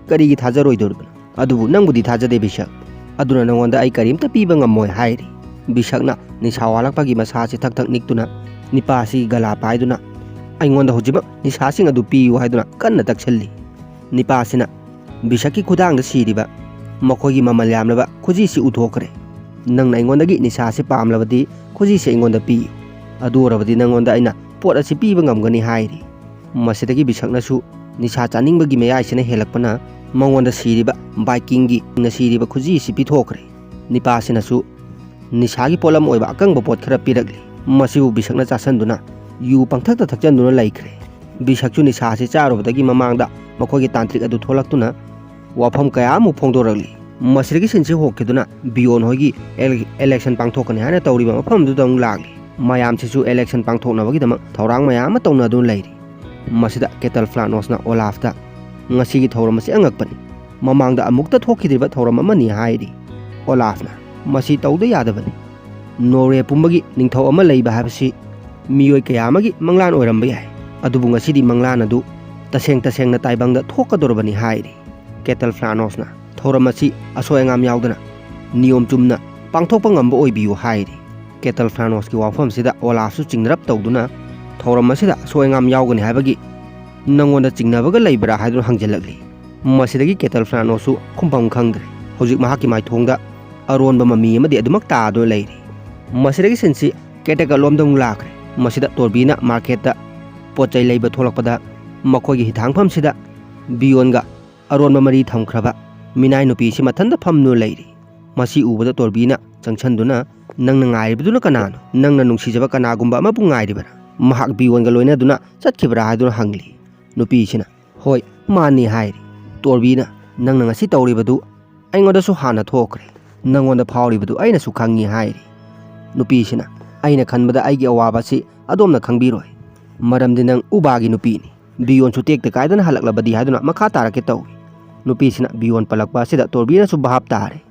ꯀꯔꯤꯒꯤ ꯊꯥꯖꯔꯣꯏꯗꯧꯔꯤꯕꯅꯣ? ꯑꯗꯨꯕꯨ ꯅꯪꯕꯨꯗꯤ ꯊꯥꯖꯗꯦ ꯕꯤꯁꯛ꯫ ꯑꯗꯨꯅ ꯅꯉꯣꯟꯗ ꯑꯩ ꯀꯔꯤꯝꯇ ꯄꯤꯕ ꯉꯝꯃꯣꯏ," ꯍꯥꯏꯔꯤ꯫ ꯕꯤꯁꯛꯅ ꯅꯤꯁꯥ ꯋꯥꯠꯂꯛꯄꯒꯤ ꯃꯁꯥꯁꯤ ꯊꯛ ꯊꯛ ꯅꯤꯛꯇꯨꯅ ꯅꯤꯄꯥ ꯑꯁꯤꯒꯤ ꯒꯂꯥ ꯄꯥꯏꯗꯨꯅ, "ꯑꯩꯉꯣꯟꯗ ꯍꯧꯖꯤꯛꯃꯛ ꯅꯤꯁꯥꯁꯤꯡ ꯑꯗꯨ ꯄꯤꯌꯨ," ꯍꯥꯏꯗꯨꯅ ꯀꯟꯅ ꯇꯛꯁꯜꯂꯤ꯫ ꯅꯤꯄꯥ ꯑꯁꯤꯅ ꯕꯤꯁꯛꯀꯤ ꯈꯨꯗꯥꯡꯗ ꯁꯤꯔꯤꯕ ꯃꯈꯣꯏꯒꯤ ꯃꯃꯜ ꯌꯥꯝꯂꯕ ꯈꯨꯖꯤꯁꯤ ꯎꯊꯣꯛꯈ꯭ꯔꯦ꯫ "ꯅꯪꯅ ꯑꯩꯉꯣꯟꯗꯒꯤ ꯅꯤꯁꯥꯁꯤ ꯄꯥꯝꯂꯕꯗꯤ ꯈꯨꯖꯤꯁꯤ ꯑꯩꯉꯣꯟꯗ ꯄꯤꯌꯨ꯫ ꯑꯗꯨ ꯑꯣꯏꯔꯕꯗꯤ ꯅꯉꯣꯟꯗ ꯑꯩꯅ ꯄꯣꯠ ꯑꯁꯤ ꯄꯤꯕ ꯉꯝꯒꯅꯤ," ꯍꯥꯏꯔꯤ꯫ ꯃꯁꯤꯗꯒꯤ ꯕꯤꯁꯛꯅꯁꯨ ꯅꯤꯁꯥ ꯆꯥꯅꯤꯡꯕꯒꯤ ꯃꯌꯥꯏꯁꯤꯅ ꯍꯦꯜꯂꯛꯄꯅ ꯃꯉꯣꯟꯗ ꯁꯤꯔꯤꯕ ꯕꯥꯏꯀꯤꯡꯒꯤ ꯁꯤꯔꯤꯕ ꯈꯨꯖꯤ ꯑꯁꯤ ꯄꯤꯊꯣꯛꯈ꯭ꯔꯦ꯫ ꯅꯤꯄꯥꯁꯤꯅꯁꯨ ꯅꯤꯁꯥꯒꯤ ꯄꯣꯠꯂꯝ ꯑꯣꯏꯕ ꯑꯀꯪꯕ ꯄꯣꯠ ꯈꯔ ꯄꯤꯔꯛꯂꯤ꯫ ꯃꯁꯤꯕꯨ ꯕꯤꯁꯛꯅ ꯆꯥꯁꯤꯟꯗꯨꯅ ꯌꯨ ꯄꯪꯊꯛꯇ ꯊꯛꯆꯟꯗꯨꯅ ꯂꯩꯈ꯭ꯔꯦ꯫ ꯕꯤꯁꯛꯁꯨ ꯅꯤꯁꯥ ꯑꯁꯤ ꯆꯥꯔꯨꯕꯗꯒꯤ ꯃꯃꯥꯡꯗ ꯃꯈꯣꯏꯒꯤ ꯇꯥꯟꯇ꯭ꯔꯤꯛ ꯑꯗꯨ ꯊꯣꯛꯂꯛꯇꯨꯅ ꯋꯥꯐꯝ ꯀꯌꯥ ꯑꯃꯨꯛ ꯐꯣꯡꯗꯣꯔꯛꯂꯤ꯫ ꯃꯁꯤꯗꯒꯤ ꯁꯤꯟꯁꯤ ꯍꯣꯡꯈꯤꯗꯨꯅ ꯕꯤꯌꯣꯟ ꯍꯣꯏꯒꯤ ꯑꯦꯜ-, ꯏꯂꯦꯛꯁꯟ ꯄꯥꯡꯊꯣꯛꯀꯅꯤ ꯍꯥꯏꯅ ꯇꯧꯔꯤꯕ ꯃꯐꯝꯗꯨꯗ ꯑꯃꯨꯛ ꯂꯥꯛꯂꯤ꯫ ꯃꯌꯥꯝꯁꯤꯁꯨ ꯏꯂꯦꯛꯁꯟ ꯄꯥꯡꯊꯣꯛꯅꯕꯒꯤꯗꯃꯛ ꯊꯧꯔꯥꯡ ꯃꯌꯥꯝ ꯑꯃ ꯇꯧꯅꯗꯨꯅ ꯂꯩꯔꯤ꯫ ꯃꯁꯤꯗ ꯀꯦꯇꯜ ꯐ꯭ꯂꯥꯅꯣꯁꯅ ꯑꯣꯂꯥꯐꯇ, "ꯉꯁꯤꯒꯤ ꯊꯧꯔꯝ ꯑꯁꯤ ꯑꯉꯛꯄꯅꯤ꯫ ꯃꯃꯥꯡꯗ ꯑꯃꯨꯛꯇ ꯊꯣꯛꯈꯤꯗ꯭ꯔꯤꯕ ꯊꯧꯔꯝ ꯑꯃꯅꯤ," ꯍꯥꯏꯔꯤ꯫ ꯑꯣꯂꯥꯐꯅ, "ꯃꯁꯤ ꯇꯧꯗ ꯌꯥꯗꯕꯅꯤ꯫ ꯅꯣꯔꯋꯦ ꯄꯨꯝꯕꯒꯤ ꯅꯤꯡꯊꯧ ꯑꯃ ꯂꯩꯕ ꯍꯥꯏꯕꯁꯤ ꯃꯤꯑꯣꯏ ꯀꯌꯥ ꯑꯃꯒꯤ ꯃꯪꯂꯥꯟ ꯑꯣꯏꯔꯝꯕ ꯌꯥꯏ, ꯑꯗꯨꯕꯨ ꯉꯁꯤꯗꯤ ꯃꯪꯂꯥꯟ ꯑꯗꯨ ꯇꯁꯦꯡ ꯇꯁꯦꯡꯅ ꯇꯥꯏꯕꯪꯗ ꯊꯣꯛꯀꯗꯧꯔꯕꯅꯤ," ꯍꯥꯏꯔꯤ꯫ ꯀꯦꯇꯜ ꯐ꯭ꯂꯥꯅꯣꯁꯅ, "ꯊꯧꯔꯝ ꯑꯁꯤ ꯑꯁꯣꯏ ꯑꯉꯥꯝ ꯌꯥꯎꯗꯅ ꯅꯤꯌꯣꯝ ꯆꯨꯝꯅ ꯄꯥꯡꯊꯣꯛꯄ ꯉꯝꯕ ꯑꯣꯏꯕꯤꯌꯨ," ꯍꯥꯏꯔꯤ꯫ ꯀꯦꯇꯜ ꯐ꯭ꯂꯥꯅꯣꯁꯀꯤ ꯋꯥꯐꯝꯁꯤꯗ ꯑꯣꯂꯥꯐꯁꯨ ꯆꯤꯡꯅꯔꯞ ꯇꯧꯗꯨꯅ, "ꯊꯧꯔꯝ ꯑꯁꯤꯗ ꯑꯁꯣꯏ ꯑꯉꯥꯝ ꯌꯥꯎꯒꯅꯤ ꯍꯥꯏꯕꯒꯤ ꯅꯪꯉꯣꯟꯗ ꯆꯤꯡꯅꯕꯒ ꯂꯩꯕ꯭ꯔꯥ?" ꯍꯥꯏꯗꯨꯅ ꯍꯪꯖꯤꯜꯂꯛꯂꯤ꯫ ꯃꯁꯤꯗꯒꯤ ꯀꯦꯇꯜ ꯐ꯭ꯂꯥꯅꯣꯁꯁꯨ ꯈꯨꯝꯐꯝ ꯈꯪꯗ꯭ꯔꯦ꯫ ꯍꯧꯖꯤꯛ ꯃꯍꯥꯛꯀꯤ ꯃꯥꯏꯊꯣꯡꯗ ꯑꯔꯣꯟꯕ ꯃꯃꯤ ꯑꯃꯗꯤ ꯑꯗꯨꯃꯛ ꯇꯥꯗꯨꯅ ꯂꯩꯔꯤ꯫ ꯃꯁꯤꯗꯒꯤ ꯁꯤꯟꯁꯤ ꯀꯦꯇꯦꯒꯠꯂꯣꯝꯗ ꯑꯃꯨꯛ ꯂꯥꯛꯈ꯭ꯔꯦ꯫ ꯃꯁꯤꯗ ꯇꯣꯔꯕꯤꯅ ꯃꯥꯔꯀꯦꯠꯇ ꯄꯣꯠ ꯆꯩ ꯂꯩꯕ ꯊꯣꯛꯂꯛꯄꯗ ꯃꯈꯣꯏꯒꯤ ꯍꯤꯊꯥꯡꯐꯝꯁꯤꯗ ꯕꯤꯌꯣꯟꯒ ꯑꯔꯣꯟꯕ ꯃꯔꯤ ꯊꯝꯈ꯭ꯔꯕ ꯃꯤꯅꯥꯏ ꯅꯨꯄꯤꯁꯤ ꯃꯊꯟꯇ ꯐꯝꯗꯨꯅ ꯂꯩꯔꯤ꯫ ꯃꯁꯤ ꯎꯕꯗ ꯇꯣꯔꯕꯤꯅ ꯆꯪꯁꯤꯟꯗꯨꯅ, "ꯅꯪꯅ ꯉꯥꯏꯔꯤꯕꯗꯨꯅ ꯀꯅꯥꯅꯣ? ꯅꯪꯅ ꯅꯨꯡꯁꯤꯖꯕ ꯀꯅꯥꯒꯨꯝꯕ ꯑꯃꯕꯨ ꯉꯥꯏꯔꯤꯕꯔꯥ? ꯃꯍꯥꯛ ꯕꯤꯌꯣꯟꯒ ꯂꯣꯏꯅꯗꯨꯅ ꯆꯠꯈꯤꯕ꯭ꯔꯥ?" ꯍꯥꯏꯗꯨꯅ ꯍꯪꯂꯤ꯫ ꯅꯨꯄꯤꯁꯤꯅ, "ꯍꯣꯏ, ꯃꯥꯅꯤ" ꯍꯥꯏꯔꯤ꯫ ꯇꯣꯔꯕꯤꯅ, "ꯅꯪꯅ ꯉꯁꯤ ꯇꯧꯔꯤꯕꯗꯨ ꯑꯩꯉꯣꯟꯗꯁꯨ ꯍꯥꯟꯅ ꯊꯣꯛꯈ꯭ꯔꯦ꯫ ꯅꯪꯉꯣꯟꯗ ꯐꯥꯎꯔꯤꯕꯗꯨ ꯑꯩꯅꯁꯨ ꯈꯪꯉꯤ" ꯍꯥꯏꯔꯤ꯫ ꯅꯨꯄꯤꯁꯤꯅ, "ꯑꯩꯅ ꯈꯟꯕꯗ ꯑꯩꯒꯤ ꯑꯋꯥꯕ ꯑꯁꯤ ꯑꯗꯣꯝꯅ ꯈꯪꯕꯤꯔꯣꯏ, ꯃꯔꯝꯗꯤ ꯅꯪ ꯎꯕꯥꯒꯤ ꯅꯨꯄꯤꯅꯤ꯫ ꯕꯤꯌꯣꯟꯁꯨ ꯇꯦꯛꯇ ꯀꯥꯏꯗꯅ ꯍꯜꯂꯛꯂꯕꯗꯤ" ꯍꯥꯏꯗꯨꯅ ꯃꯈꯥ ꯇꯥꯔꯛꯀꯦ ꯇꯧꯏ꯫ ꯅꯨꯄꯤꯁꯤꯅ ꯕꯤꯌꯣꯟ ꯄꯜꯂꯛꯄ ꯑꯁꯤꯗ ꯇꯣꯔꯕꯤꯅꯁꯨ ꯚꯥꯞ ꯇꯥꯔꯦ꯫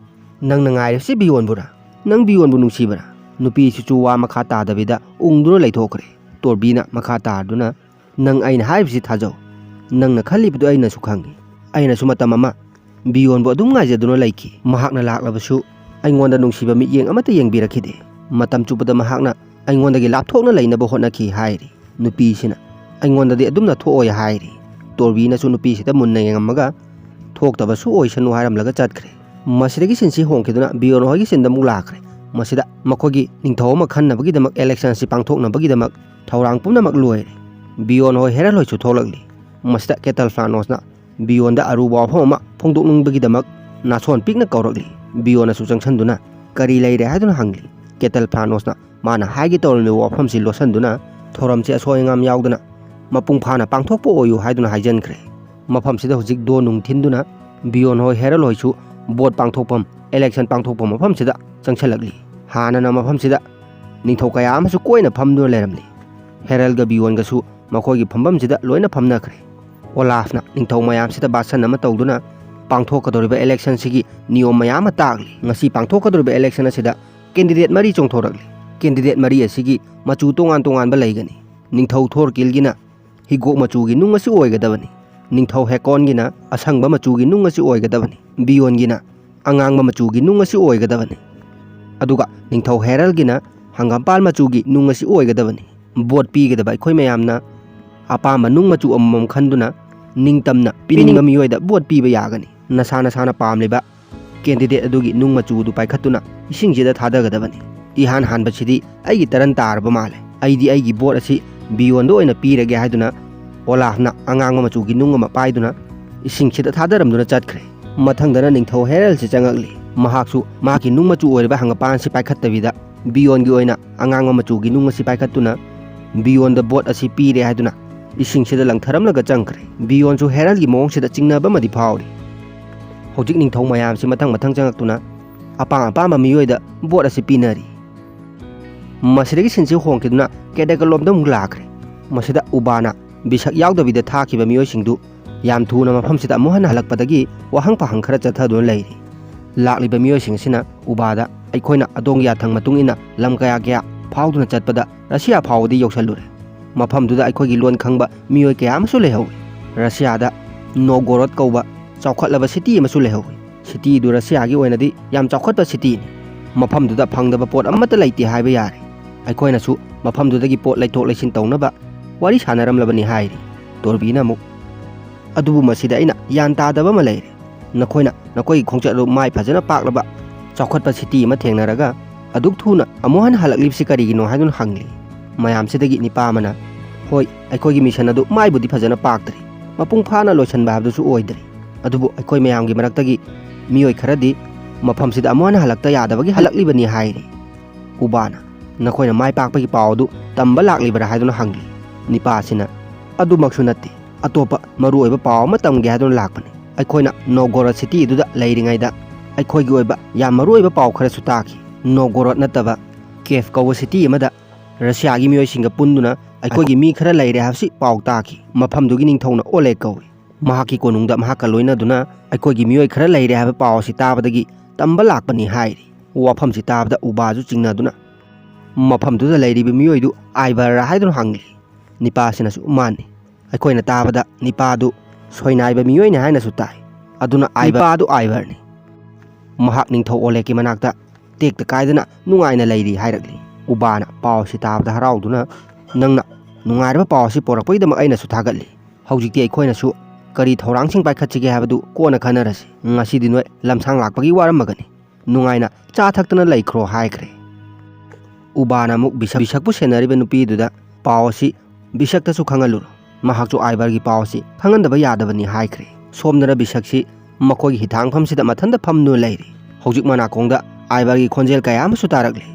"ꯅꯪꯅ ꯉꯥꯏꯔꯤꯕꯁꯤ ꯕꯤꯌꯣꯟꯕꯨꯔꯥ? ꯅꯪ ꯕꯤꯌꯣꯟꯕꯨ ꯅꯨꯡꯁꯤꯕꯔꯥ?" ꯅꯨꯄꯤꯁꯤꯁꯨ ꯋꯥ ꯃꯈꯥ ꯇꯥꯗꯕꯤꯗ ꯎꯪꯗꯨꯅ ꯂꯩꯊꯣꯛꯈ꯭ꯔꯦ꯫ ꯇꯣꯔꯕꯤꯅ ꯃꯈꯥ ꯇꯥꯗꯨꯅ, "ꯅꯪ ꯑꯩꯅ ꯍꯥꯏꯔꯤꯕꯁꯤ ꯊꯥꯖꯧ꯫ ꯅꯪꯅ ꯈꯜꯂꯤꯕꯗꯨ ꯑꯩꯅꯁꯨ ꯈꯪꯏ꯫ ꯑꯩꯅꯁꯨ ꯃꯇꯝ ꯑꯃ ꯕꯤꯌꯣꯟꯕꯨ ꯑꯗꯨꯝ ꯉꯥꯏꯖꯗꯨꯅ ꯂꯩꯈꯤ꯫ ꯃꯍꯥꯛꯅ ꯂꯥꯛꯂꯕꯁꯨ ꯑꯩꯉꯣꯟꯗ ꯅꯨꯡꯁꯤꯕ ꯃꯤꯠꯌꯦꯡ ꯑꯃꯠꯇ ꯌꯦꯡꯕꯤꯔꯛꯈꯤꯗꯦ꯫ ꯃꯇꯝ ꯆꯨꯞꯄꯗ ꯃꯍꯥꯛꯅ ꯑꯩꯉꯣꯟꯗꯒꯤ ꯂꯥꯞꯊꯣꯛꯅ ꯂꯩꯅꯕ ꯍꯣꯠꯅꯈꯤ" ꯍꯥꯏꯔꯤ꯫ ꯅꯨꯄꯤꯁꯤꯅ, "ꯑꯩꯉꯣꯟꯗꯗꯤ ꯑꯗꯨꯝꯅ ꯊꯣꯛꯑꯣꯏ" ꯍꯥꯏꯔꯤ꯫ ꯇꯣꯔꯕꯤꯅꯁꯨ ꯅꯨꯄꯤꯁꯤꯗ ꯃꯨꯟꯅ ꯌꯦꯡꯉꯝꯃꯒ, "ꯊꯣꯛꯇꯕꯁꯨ ꯑꯣꯏꯁꯅꯨ" ꯍꯥꯏꯔꯝꯂꯒ ꯆꯠꯈ꯭ꯔꯦ꯫ ꯃꯁꯤꯗꯒꯤ ꯁꯤꯟꯁꯤ ꯍꯣꯡꯈꯤꯗꯨꯅ ꯕꯤꯌꯣꯟ ꯍꯣꯏꯒꯤ ꯁꯤꯟꯗ ꯑꯃꯨꯛ ꯂꯥꯛꯈ꯭ꯔꯦ꯫ ꯃꯁꯤꯗ ꯃꯈꯣꯏꯒꯤ ꯅꯤꯡꯊꯧ ꯑꯃ ꯈꯟꯅꯕꯒꯤꯗꯃꯛ election ꯑꯁꯤ ꯄꯥꯡꯊꯣꯛꯅꯕꯒꯤꯗꯃꯛ ꯊꯧꯔꯥꯡ ꯄꯨꯝꯅꯃꯛ ꯂꯣꯏꯔꯦ꯫ ꯕꯤꯌꯣꯟ ꯍꯣꯏ ꯍꯦꯔꯜ ꯍꯣꯏꯁꯨ ꯊꯣꯛꯂꯛꯂꯤ꯫ ꯃꯁꯤꯗ ꯀꯦꯇꯜ ꯐ꯭ꯂꯥꯅꯣꯁꯅ ꯕꯤꯌꯣꯟꯗ ꯑꯔꯨꯕ ꯋꯥꯐꯝ ꯑꯃ ꯐꯣꯡꯗꯣꯛꯅꯤꯡꯕꯒꯤꯗꯃꯛ ꯅꯥꯁꯣꯟ ꯄꯤꯛꯅ ꯀꯧꯔꯛꯂꯤ꯫ ꯕꯤꯌꯣꯟꯅꯁꯨ ꯆꯪꯁꯤꯟꯗꯨꯅ, "ꯀꯔꯤ ꯂꯩꯔꯦ?" ꯍꯥꯏꯗꯨꯅ ꯍꯪꯂꯤ꯫ ꯀꯦꯇꯜ ꯐ꯭ꯂꯥꯅꯣꯁꯅ ꯃꯥꯅ ꯍꯥꯏꯒꯦ ꯇꯧꯔꯝꯂꯤꯕ ꯋꯥꯐꯝꯁꯤ ꯂꯣꯠꯁꯤꯟꯗꯨꯅ, ꯊꯧꯔꯝꯁꯤ ꯑꯁꯣꯏ ꯑꯉꯥꯝ ꯌꯥꯎꯗꯅ ꯃꯄꯨꯡ ꯐꯥꯅ ꯄꯥꯡꯊꯣꯛꯄ ꯑꯣꯏꯌꯨ ꯍꯥꯏꯗꯨꯅ ꯍꯥꯏꯖꯟꯈ꯭ꯔꯦ꯫ ꯃꯐꯝꯁꯤꯗ ꯍꯧꯖꯤꯛ ꯗꯣ ꯅꯨꯡ ꯊꯤꯟꯗꯨꯅ ꯕꯤꯌꯣꯟ ꯍꯣꯏ ꯍꯦꯔꯜ ꯍꯣꯏꯁꯨ vote ꯄꯥꯡꯊꯣꯛꯐꯝ, election ꯄꯥꯡꯊꯣꯛꯐꯝ ꯃꯐꯝꯁꯤꯗ ꯆꯪꯁꯤꯜꯂꯛꯂꯤ꯫ ꯍꯥꯟꯅꯅ ꯃꯐꯝꯁꯤꯗ ꯅꯤꯡꯊꯧ ꯀꯌꯥ ꯑꯃꯁꯨ ꯀꯣꯏꯅ ꯐꯝꯗꯨꯅ ꯂꯩꯔꯝꯂꯤ꯫ ꯍꯦꯔꯜꯒ ꯕꯤꯌꯣꯟꯒꯁꯨ ꯃꯈꯣꯏꯒꯤ ꯐꯝꯐꯝꯁꯤꯗ ꯂꯣꯏꯅ ꯐꯝꯅꯈ꯭ꯔꯦ꯫ ꯑꯣꯂꯥꯐꯅ ꯅꯤꯡꯊꯧ ꯃꯌꯥꯝꯁꯤꯗ ꯚꯥꯁꯟ ꯑꯃ ꯇꯧꯗꯨꯅ, ꯄꯥꯡꯊꯣꯛꯀꯗꯧꯔꯤꯕ election ꯁꯤꯒꯤ ꯅꯤꯌꯣꯝ ꯃꯌꯥꯝ ꯑꯃ ꯇꯥꯛꯂꯤ꯫ ꯉꯁꯤ ꯄꯥꯡꯊꯣꯛꯀꯗꯧꯔꯤꯕ election ꯑꯁꯤꯗ candidate ꯃꯔꯤ ꯆꯣꯡꯊꯣꯔꯛꯂꯤ꯫ Candidate ꯃꯔꯤ ꯑꯁꯤꯒꯤ ꯃꯆꯨ ꯇꯣꯉꯥꯟ ꯇꯣꯉꯥꯟꯕ ꯂꯩꯒꯅꯤ꯫ ꯅꯤꯡꯊꯧ ꯊꯣꯔꯀꯤꯜꯒꯤꯅ ꯍꯤꯒꯣꯛ ꯃꯆꯨꯒꯤ ꯅꯨꯡ ꯑꯁꯤ ꯑꯣꯏꯒꯗꯕꯅꯤ꯫ ꯅꯤꯡꯊꯧ ꯍꯦꯀꯣꯟꯒꯤꯅ ꯑꯁꯪꯕ ꯃꯆꯨꯒꯤ ꯅꯨꯡ ꯑꯁꯤ ꯑꯣꯏꯒꯗꯕꯅꯤ꯫ ꯕꯤꯌꯣꯟꯒꯤꯅ ꯑꯉꯥꯡꯕ ꯃꯆꯨꯒꯤ ꯅꯨꯡ ꯑꯁꯤ ꯑꯣꯏꯒꯗꯕꯅꯤ꯫ ꯑꯗꯨꯒ ꯅꯤꯡꯊꯧ ꯍꯦꯔꯜꯒꯤꯅ ꯍꯪꯒꯥꯝꯄꯥꯜ ꯃꯆꯨꯒꯤ ꯅꯨꯡ ꯑꯁꯤ ꯑꯣꯏꯒꯗꯕꯅꯤ꯫ Vote ꯄꯤꯒꯗꯕ ꯑꯩꯈꯣꯏ ꯃꯌꯥꯝꯅ ꯑꯄꯥꯝꯕ ꯅꯨꯡ ꯃꯆꯨ ꯑꯃꯃꯝ ꯈꯟꯗꯨꯅ ꯅꯤꯡꯇꯝꯅ ꯄꯤꯅꯤꯡꯕ ꯃꯤꯑꯣꯏꯗ vote ꯄꯤꯕ ꯌꯥꯒꯅꯤ꯫ ꯅꯁꯥ ꯅꯁꯥꯅ ꯄꯥꯝꯂꯤꯕ candidate ꯑꯗꯨꯒꯤ ꯅꯨꯡ ꯃꯆꯨ ꯑꯗꯨ ꯄꯥꯏꯈꯠꯇꯨꯅ ꯏꯁꯤꯡꯁꯤꯗ ꯊꯥꯗꯒꯗꯕꯅꯤ꯫ ꯏꯍꯥꯟ ꯍꯥꯟꯕꯁꯤꯗꯤ ꯑꯩꯒꯤ turn ꯇꯥꯔꯕ ꯃꯥꯜꯂꯦ꯫ ꯑꯩꯗꯤ ꯑꯩꯒꯤ vote ꯑꯁꯤ ꯕꯤꯌꯣꯟꯗ ꯑꯣꯏꯅ ꯄꯤꯔꯒꯦ ꯍꯥꯏꯗꯨꯅ ꯑꯣꯂꯥꯐꯅ ꯑꯉꯥꯡꯕ ꯃꯆꯨꯒꯤ ꯅꯨꯡ ꯑꯃ ꯄꯥꯏꯗꯨꯅ ꯏꯁꯤꯡꯁꯤꯗ ꯊꯥꯗꯔꯝꯗꯨꯅ ꯆꯠꯈ꯭ꯔꯦ꯫ ꯃꯊꯪꯗꯅ ꯅꯤꯡꯊꯧ ꯍꯦꯔꯜꯁꯤ ꯆꯪꯉꯛꯂꯤ꯫ ꯃꯍꯥꯛꯁꯨ ꯃꯍꯥꯛꯀꯤ ꯅꯨꯡ ꯃꯆꯨ ꯑꯣꯏꯔꯤꯕ ꯍꯪꯒꯄꯥꯟ ꯑꯁꯤ ꯄꯥꯏꯈꯠꯇꯕꯤꯗ ꯕꯤꯌꯣꯟꯒꯤ ꯑꯣꯏꯅ ꯑꯉꯥꯡꯕ ꯃꯆꯨꯒꯤ ꯅꯨꯡ ꯑꯁꯤ ꯄꯥꯏꯈꯠꯇꯨꯅ ꯕꯤꯌꯣꯟꯗ ꯕꯣꯠ ꯑꯁꯤ ꯄꯤꯔꯦ ꯍꯥꯏꯗꯨꯅ ꯏꯁꯤꯡꯁꯤꯗ ꯂꯪꯊꯔꯝꯂꯒ ꯆꯪꯈ꯭ꯔꯦ꯫ ꯕꯤꯌꯣꯟꯁꯨ ꯍꯦꯔꯜꯒꯤ ꯃꯑꯣꯡꯁꯤꯗ ꯆꯤꯡꯅꯕ ꯑꯃꯗꯤ ꯐꯥꯎꯔꯤ꯫ ꯍꯧꯖꯤꯛ ꯅꯤꯡꯊꯧ ꯃꯌꯥꯝꯁꯤ ꯃꯊꯪ ꯃꯊꯪ ꯆꯪꯉꯛꯇꯨꯅ ꯑꯄꯥꯝ ꯑꯄꯥꯝꯕ ꯃꯤꯑꯣꯏꯗ ꯕꯣꯠ ꯑꯁꯤ ꯄꯤꯅꯔꯤ꯫ ꯃꯁꯤꯗꯒꯤ ꯁꯤꯟꯁꯤ ꯍꯣꯡꯈꯤꯗꯨꯅ ꯀꯦꯗꯦꯀꯂꯣꯝꯗ ꯑꯃꯨꯛ ꯂꯥꯛꯈ꯭ꯔꯦ꯫ ꯃꯁꯤꯗ ꯎꯕꯥꯅ ꯕꯤꯁꯛ ꯌꯥꯎꯗꯕꯤꯗ ꯊꯥꯈꯤꯕ ꯃꯤꯑꯣꯏꯁꯤꯡꯗꯨ ꯌꯥꯝ ꯊꯨꯅ ꯃꯐꯝꯁꯤꯗ ꯑꯃꯨꯛ ꯍꯟꯅ ꯍꯜꯂꯛꯄꯗꯒꯤ ꯋꯥꯍꯪ ꯄꯥꯍꯪ ꯈꯔ ꯆꯠꯊꯗꯨꯅ ꯂꯩꯔꯤ꯫ ꯂꯥꯛꯂꯤꯕ ꯃꯤꯑꯣꯏꯁꯤꯡ ꯑꯁꯤꯅ ꯎꯕꯥꯗ, "ꯑꯩꯈꯣꯏꯅ ꯑꯗꯣꯝꯒꯤ ꯌꯥꯊꯪ ꯃꯇꯨꯡ ꯏꯟꯅ ꯂꯝ ꯀꯌꯥ ꯀꯌꯥ ꯐꯥꯎꯗꯨꯅ ꯆꯠꯄꯗ ꯔꯁꯤꯌꯥ ꯐꯥꯎꯕꯗꯤ ꯌꯧꯁꯜꯂꯨꯔꯦ꯫ ꯃꯐꯝꯗꯨꯗ ꯑꯩꯈꯣꯏꯒꯤ ꯂꯣꯟ ꯈꯪꯕ ꯃꯤꯑꯣꯏ ꯀꯌꯥ ꯑꯃꯁꯨ ꯂꯩꯍꯧꯏ꯫ ꯔꯁꯤꯌꯥꯗ ꯅꯣꯒꯣꯔꯣꯠ ꯀꯧꯕ ꯆꯥꯎꯈꯠꯂꯕ ꯁꯤꯇꯤ ꯑꯃꯁꯨ ꯂꯩꯍꯧꯏ꯫ ꯁꯤꯇꯤꯗꯨ ꯔꯁꯤꯌꯥꯒꯤ ꯑꯣꯏꯅꯗꯤ ꯌꯥꯝ ꯆꯥꯎꯈꯠꯄ ꯁꯤꯇꯤꯅꯤ꯫ ꯃꯐꯝꯗꯨꯗ ꯐꯪꯗꯕ ꯄꯣꯠ ꯑꯃꯠꯇ ꯂꯩꯇꯦ ꯍꯥꯏꯕ ꯌꯥꯔꯦ꯫ ꯑꯩꯈꯣꯏꯅꯁꯨ ꯃꯐꯝꯗꯨꯗꯒꯤ ꯄꯣꯠ ꯂꯩꯊꯣꯛ ꯂꯩꯁꯤꯟ ꯇꯧꯅꯕ ꯋꯥꯔꯤ ꯁꯥꯟꯅꯔꯝꯂꯕꯅꯤ" ꯍꯥꯏꯔꯤ꯫ ꯇꯣꯔꯕꯤꯅ ꯑꯃꯨꯛ, "ꯑꯗꯨꯕꯨ ꯃꯁꯤꯗ ꯑꯩꯅ ꯒ꯭ꯌꯥꯟ ꯇꯥꯗꯕ ꯑꯃ ꯂꯩꯔꯦ꯫ ꯅꯈꯣꯏꯅ ꯅꯈꯣꯏꯒꯤ ꯈꯣꯡꯆꯠ ꯑꯗꯨ ꯃꯥꯏ ꯐꯖꯅ ꯄꯥꯛꯂꯕ ꯆꯥꯎꯈꯠꯄ ꯁꯤꯇꯤ ꯑꯃ ꯊꯦꯡꯅꯔꯒ ꯑꯗꯨꯛ ꯊꯨꯅ ꯑꯃꯨꯛ ꯍꯟꯅ ꯍꯜꯂꯛꯂꯤꯕꯁꯤ ꯀꯔꯤꯒꯤꯅꯣ?" ꯍꯥꯏꯗꯨꯅ ꯍꯪꯂꯤ꯫ ꯃꯌꯥꯝꯁꯤꯗꯒꯤ ꯅꯤꯄꯥ ꯑꯃꯅ, "ꯍꯣꯏ, ꯑꯩꯈꯣꯏꯒꯤ ꯃꯤꯁꯟ ꯑꯗꯨ ꯃꯥꯏꯕꯨꯗꯤ ꯐꯖꯅ ꯄꯥꯛꯇ꯭ꯔꯤ, ꯃꯄꯨꯡ ꯐꯥꯅ ꯂꯣꯏꯁꯤꯟꯕ ꯍꯥꯏꯕꯗꯨꯁꯨ ꯑꯣꯏꯗ꯭ꯔꯤ꯫ ꯑꯗꯨꯕꯨ ꯑꯩꯈꯣꯏ ꯃꯌꯥꯝꯒꯤ ꯃꯔꯛꯇꯒꯤ ꯃꯤꯑꯣꯏ ꯈꯔꯗꯤ ꯃꯐꯝꯁꯤꯗ ꯑꯃꯨꯛ ꯍꯟꯅ ꯍꯜꯂꯛꯇ ꯌꯥꯗꯕꯒꯤ ꯍꯜꯂꯛꯂꯤꯕꯅꯤ" ꯍꯥꯏꯔꯤ꯫ ꯎꯕꯥꯅ, "ꯅꯈꯣꯏꯅ ꯃꯥꯏ ꯄꯥꯛꯄꯒꯤ ꯄꯥꯎ ꯑꯗꯨ ꯇꯝꯕ ꯂꯥꯛꯂꯤꯕꯔꯥ?" ꯍꯥꯏꯗꯨꯅ ꯍꯪꯂꯤ꯫ ꯅꯤꯄꯥ ꯑꯁꯤꯅ, "ꯑꯗꯨꯃꯛꯁꯨ ꯅꯠꯇꯦ, ꯑꯇꯣꯞꯄ ꯃꯔꯨꯑꯣꯏꯕ ꯄꯥꯎ ꯑꯃ ꯇꯝꯒꯦ ꯍꯥꯏꯗꯨꯅ ꯂꯥꯛꯄꯅꯤ꯫ ꯑꯩꯈꯣꯏꯅ ꯅꯣꯒꯣꯔꯣꯠ ꯁꯤꯇꯤ ꯑꯗꯨꯗ ꯂꯩꯔꯤꯉꯩꯗ ꯑꯩꯈꯣꯏꯒꯤ ꯑꯣꯏꯕ ꯌꯥꯝ ꯃꯔꯨꯑꯣꯏꯕ ꯄꯥꯎ ꯈꯔꯁꯨ ꯇꯥꯈꯤ꯫ ꯅꯣꯒꯣꯔꯣꯠ ꯅꯠꯇꯕ ꯀꯦꯐ ꯀꯧꯕ ꯁꯤꯇꯤ ꯑꯃꯗ ꯔꯁꯤꯌꯥꯒꯤ ꯃꯤꯑꯣꯏꯁꯤꯡꯒ ꯄꯨꯟꯗꯨꯅ ꯑꯩꯈꯣꯏꯒꯤ ꯃꯤ ꯈꯔ ꯂꯩꯔꯦ ꯍꯥꯏꯕꯁꯤ ꯄꯥꯎ ꯇꯥꯈꯤ꯫ ꯃꯐꯝꯗꯨꯒꯤ ꯅꯤꯡꯊꯧꯅ ꯑꯣꯂꯦꯒ ꯀꯧꯏ꯫ ꯃꯍꯥꯛꯀꯤ ꯀꯣꯅꯨꯡꯗ ꯃꯍꯥꯛꯀ ꯂꯣꯏꯅꯗꯨꯅ ꯑꯩꯈꯣꯏꯒꯤ ꯃꯤꯑꯣꯏ ꯈꯔ ꯂꯩꯔꯦ ꯍꯥꯏꯕ ꯄꯥꯎ ꯑꯁꯤ ꯇꯥꯕꯗꯒꯤ ꯇꯝꯕ ꯂꯥꯛꯄꯅꯤ" ꯍꯥꯏꯔꯤ꯫ ꯋꯥꯐꯝꯁꯤ ꯇꯥꯕꯗ ꯎꯕꯥꯁꯨ ꯆꯤꯡꯅꯗꯨꯅ, "ꯃꯐꯝꯗꯨꯗ ꯂꯩꯔꯤꯕ ꯃꯤꯑꯣꯏꯗꯨ ꯑꯥꯏꯕꯔꯔꯥ?" ꯍꯥꯏꯗꯨꯅ ꯍꯪꯂꯤ꯫ ꯅꯤꯄꯥꯁꯤꯅꯁꯨ, "ꯃꯥꯅꯤ꯫ ꯑꯩꯈꯣꯏꯅ ꯇꯥꯕꯗ ꯅꯤꯄꯥꯗꯨ ꯁꯣꯏꯅꯥꯏꯕ ꯃꯤꯑꯣꯏꯅꯤ ꯍꯥꯏꯅꯁꯨ ꯇꯥꯏ꯫ ꯑꯗꯨꯅ ꯑꯥꯏꯕꯔ-" "ꯅꯤꯄꯥꯗꯨ ꯑꯥꯏꯕꯔꯅꯤ꯫ ꯃꯍꯥꯛ ꯅꯤꯡꯊꯧ ꯑꯣꯂꯦꯒꯀꯤ ꯃꯅꯥꯛꯇ ꯇꯦꯛꯇ ꯀꯥꯏꯗꯅ ꯅꯨꯡꯉꯥꯏꯅ ꯂꯩꯔꯤ" ꯍꯥꯏꯔꯛꯂꯤ꯫ ꯎꯕꯥꯅ ꯄꯥꯎ ꯑꯁꯤ ꯇꯥꯕꯗ ꯍꯔꯥꯎꯗꯨꯅ, "ꯅꯪꯅ ꯅꯨꯡꯉꯥꯏꯔꯕ ꯄꯥꯎ ꯑꯁꯤ ꯄꯣꯔꯛꯄꯒꯤꯗꯃꯛ ꯑꯩꯅꯁꯨ ꯊꯥꯒꯠꯂꯤ꯫ ꯍꯧꯖꯤꯛꯇꯤ ꯑꯩꯈꯣꯏꯅꯁꯨ ꯀꯔꯤ ꯊꯧꯔꯥꯡꯁꯤꯡ ꯄꯥꯏꯈꯠꯁꯤꯒꯦ ꯍꯥꯏꯕꯗꯨ ꯀꯣꯟꯅ ꯈꯟꯅꯔꯁꯤ꯫ ꯉꯁꯤꯗꯤ ꯅꯣꯏ ꯂꯝꯁꯥꯡ ꯂꯥꯛꯄꯒꯤ ꯋꯥꯔꯝꯃꯒꯅꯤ꯫ ꯅꯨꯡꯉꯥꯏꯅ ꯆꯥ ꯊꯛꯇꯅ ꯂꯩꯈ꯭ꯔꯣ" ꯍꯥꯏꯈ꯭ꯔꯦ꯫ ꯎꯕꯥꯅ ꯑꯃꯨꯛ ꯕꯤꯁꯛ, ꯕꯤꯁꯛꯄꯨ ꯁꯦꯟꯅꯔꯤꯕ ꯅꯨꯄꯤꯗꯨꯗ, ꯄꯥꯎ ꯑꯁꯤ ꯕꯤꯁꯛꯇꯁꯨ ꯈꯪꯍꯜꯂꯨꯔꯣ꯫ ꯃꯍꯥꯛꯁꯨ ꯑꯥꯏꯚꯔꯒꯤ ꯄꯥꯎ ꯑꯁꯤ ꯈꯪꯍꯟꯗꯕ ꯌꯥꯗꯕꯅꯤ ꯍꯥꯏꯈ꯭ꯔꯦ꯫ ꯁꯣꯝꯗꯅ ꯕꯤꯁꯛꯁꯤ ꯃꯈꯣꯏꯒꯤ ꯍꯤꯊꯥꯡꯐꯝꯁꯤꯗ ꯃꯊꯟꯇ ꯐꯝꯗꯨꯅ ꯂꯩꯔꯤ꯫ ꯍꯧꯖꯤꯛ ꯃꯅꯥꯀꯣꯡꯗ ꯑꯥꯏꯚꯔꯒꯤ ꯈꯣꯟꯖꯦꯜ ꯀꯌꯥ ꯑꯃꯁꯨ ꯇꯥꯔꯛꯂꯤ꯫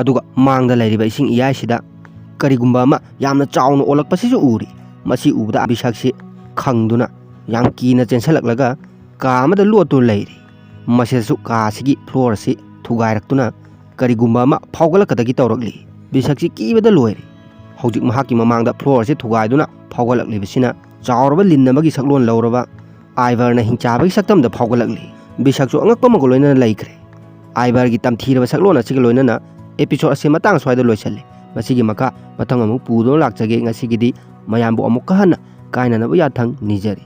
ꯑꯗꯨꯒ ꯃꯥꯡꯗ ꯂꯩꯔꯤꯕ ꯏꯁꯤꯡ ꯏꯌꯥꯏꯁꯤꯗ ꯀꯔꯤꯒꯨꯝꯕ ꯑꯃ ꯌꯥꯝꯅ ꯆꯥꯎꯅ ꯑꯣꯜꯂꯛꯄꯁꯤꯁꯨ ꯎꯔꯤ꯫ ꯃꯁꯤ ꯎꯕꯗ ꯕꯤꯁꯛꯁꯤ ꯈꯪꯗꯨꯅ ꯌꯥꯝ ꯀꯤꯅ ꯆꯦꯟꯁꯤꯜꯂꯛꯂꯒ ꯀꯥ ꯑꯃꯗ ꯂꯣꯠꯇꯨꯅ ꯂꯩꯔꯤ꯫ ꯃꯁꯤꯗꯁꯨ ꯀꯥ ꯑꯁꯤꯒꯤ ꯐ꯭ꯂꯣꯔ ꯑꯁꯤ ꯊꯨꯒꯥꯏꯔꯛꯇꯨꯅ ꯀꯔꯤꯒꯨꯝꯕ ꯑꯃ ꯐꯥꯎꯒꯠꯂꯛꯀꯗꯒꯤ ꯇꯧꯔꯛꯂꯤ꯫ ꯕꯤꯁꯛꯁꯤ ꯀꯤꯕꯗ ꯂꯣꯏꯔꯦ꯫ ꯍꯧꯖꯤꯛ ꯃꯍꯥꯛꯀꯤ ꯃꯃꯥꯡꯗ ꯐ꯭ꯂꯣꯔ ꯑꯁꯤ ꯊꯨꯒꯥꯏꯗꯨꯅ ꯐꯥꯎꯒꯠꯂꯛꯂꯤꯕꯁꯤꯅ ꯆꯥꯎꯔꯕ ꯂꯤꯟ ꯑꯃꯒꯤ ꯁꯛꯂꯣꯟ ꯂꯧꯔꯕ ꯑꯥꯏꯚꯔꯅ ꯍꯤꯡꯆꯥꯕꯒꯤ ꯁꯛꯇꯝꯗ ꯐꯥꯎꯒꯠꯂꯛꯂꯤ꯫ ꯕꯤꯁꯛꯁꯨ ꯑꯉꯛꯄ ꯑꯃꯒ ꯂꯣꯏꯅꯅ ꯂꯩꯈ꯭ꯔꯦ꯫ ꯑꯥꯏꯚꯔꯒꯤ ꯇꯝꯊꯤꯔꯕ ꯁꯛꯂꯣꯟ ꯑꯁꯤꯒ ꯂꯣꯏꯅꯅ episode ꯑꯁꯤ ꯃꯇꯥꯡ ꯁ꯭ꯋꯥꯏꯗ ꯂꯣꯏꯁꯤꯜꯂꯤ꯫ ꯃꯁꯤꯒꯤ ꯃꯈꯥ ꯃꯊꯪ ꯑꯃꯨꯛ ꯄꯨꯗꯨꯅ ꯂꯥꯛꯆꯒꯦ꯫ ꯉꯁꯤꯒꯤꯗꯤ ꯃꯌꯥꯝꯕꯨ ꯑꯃꯨꯛꯀ ꯍꯟꯅ ꯀꯥꯏꯅꯅꯕ ꯌꯥꯊꯪ ꯅꯤꯖꯔꯤ꯫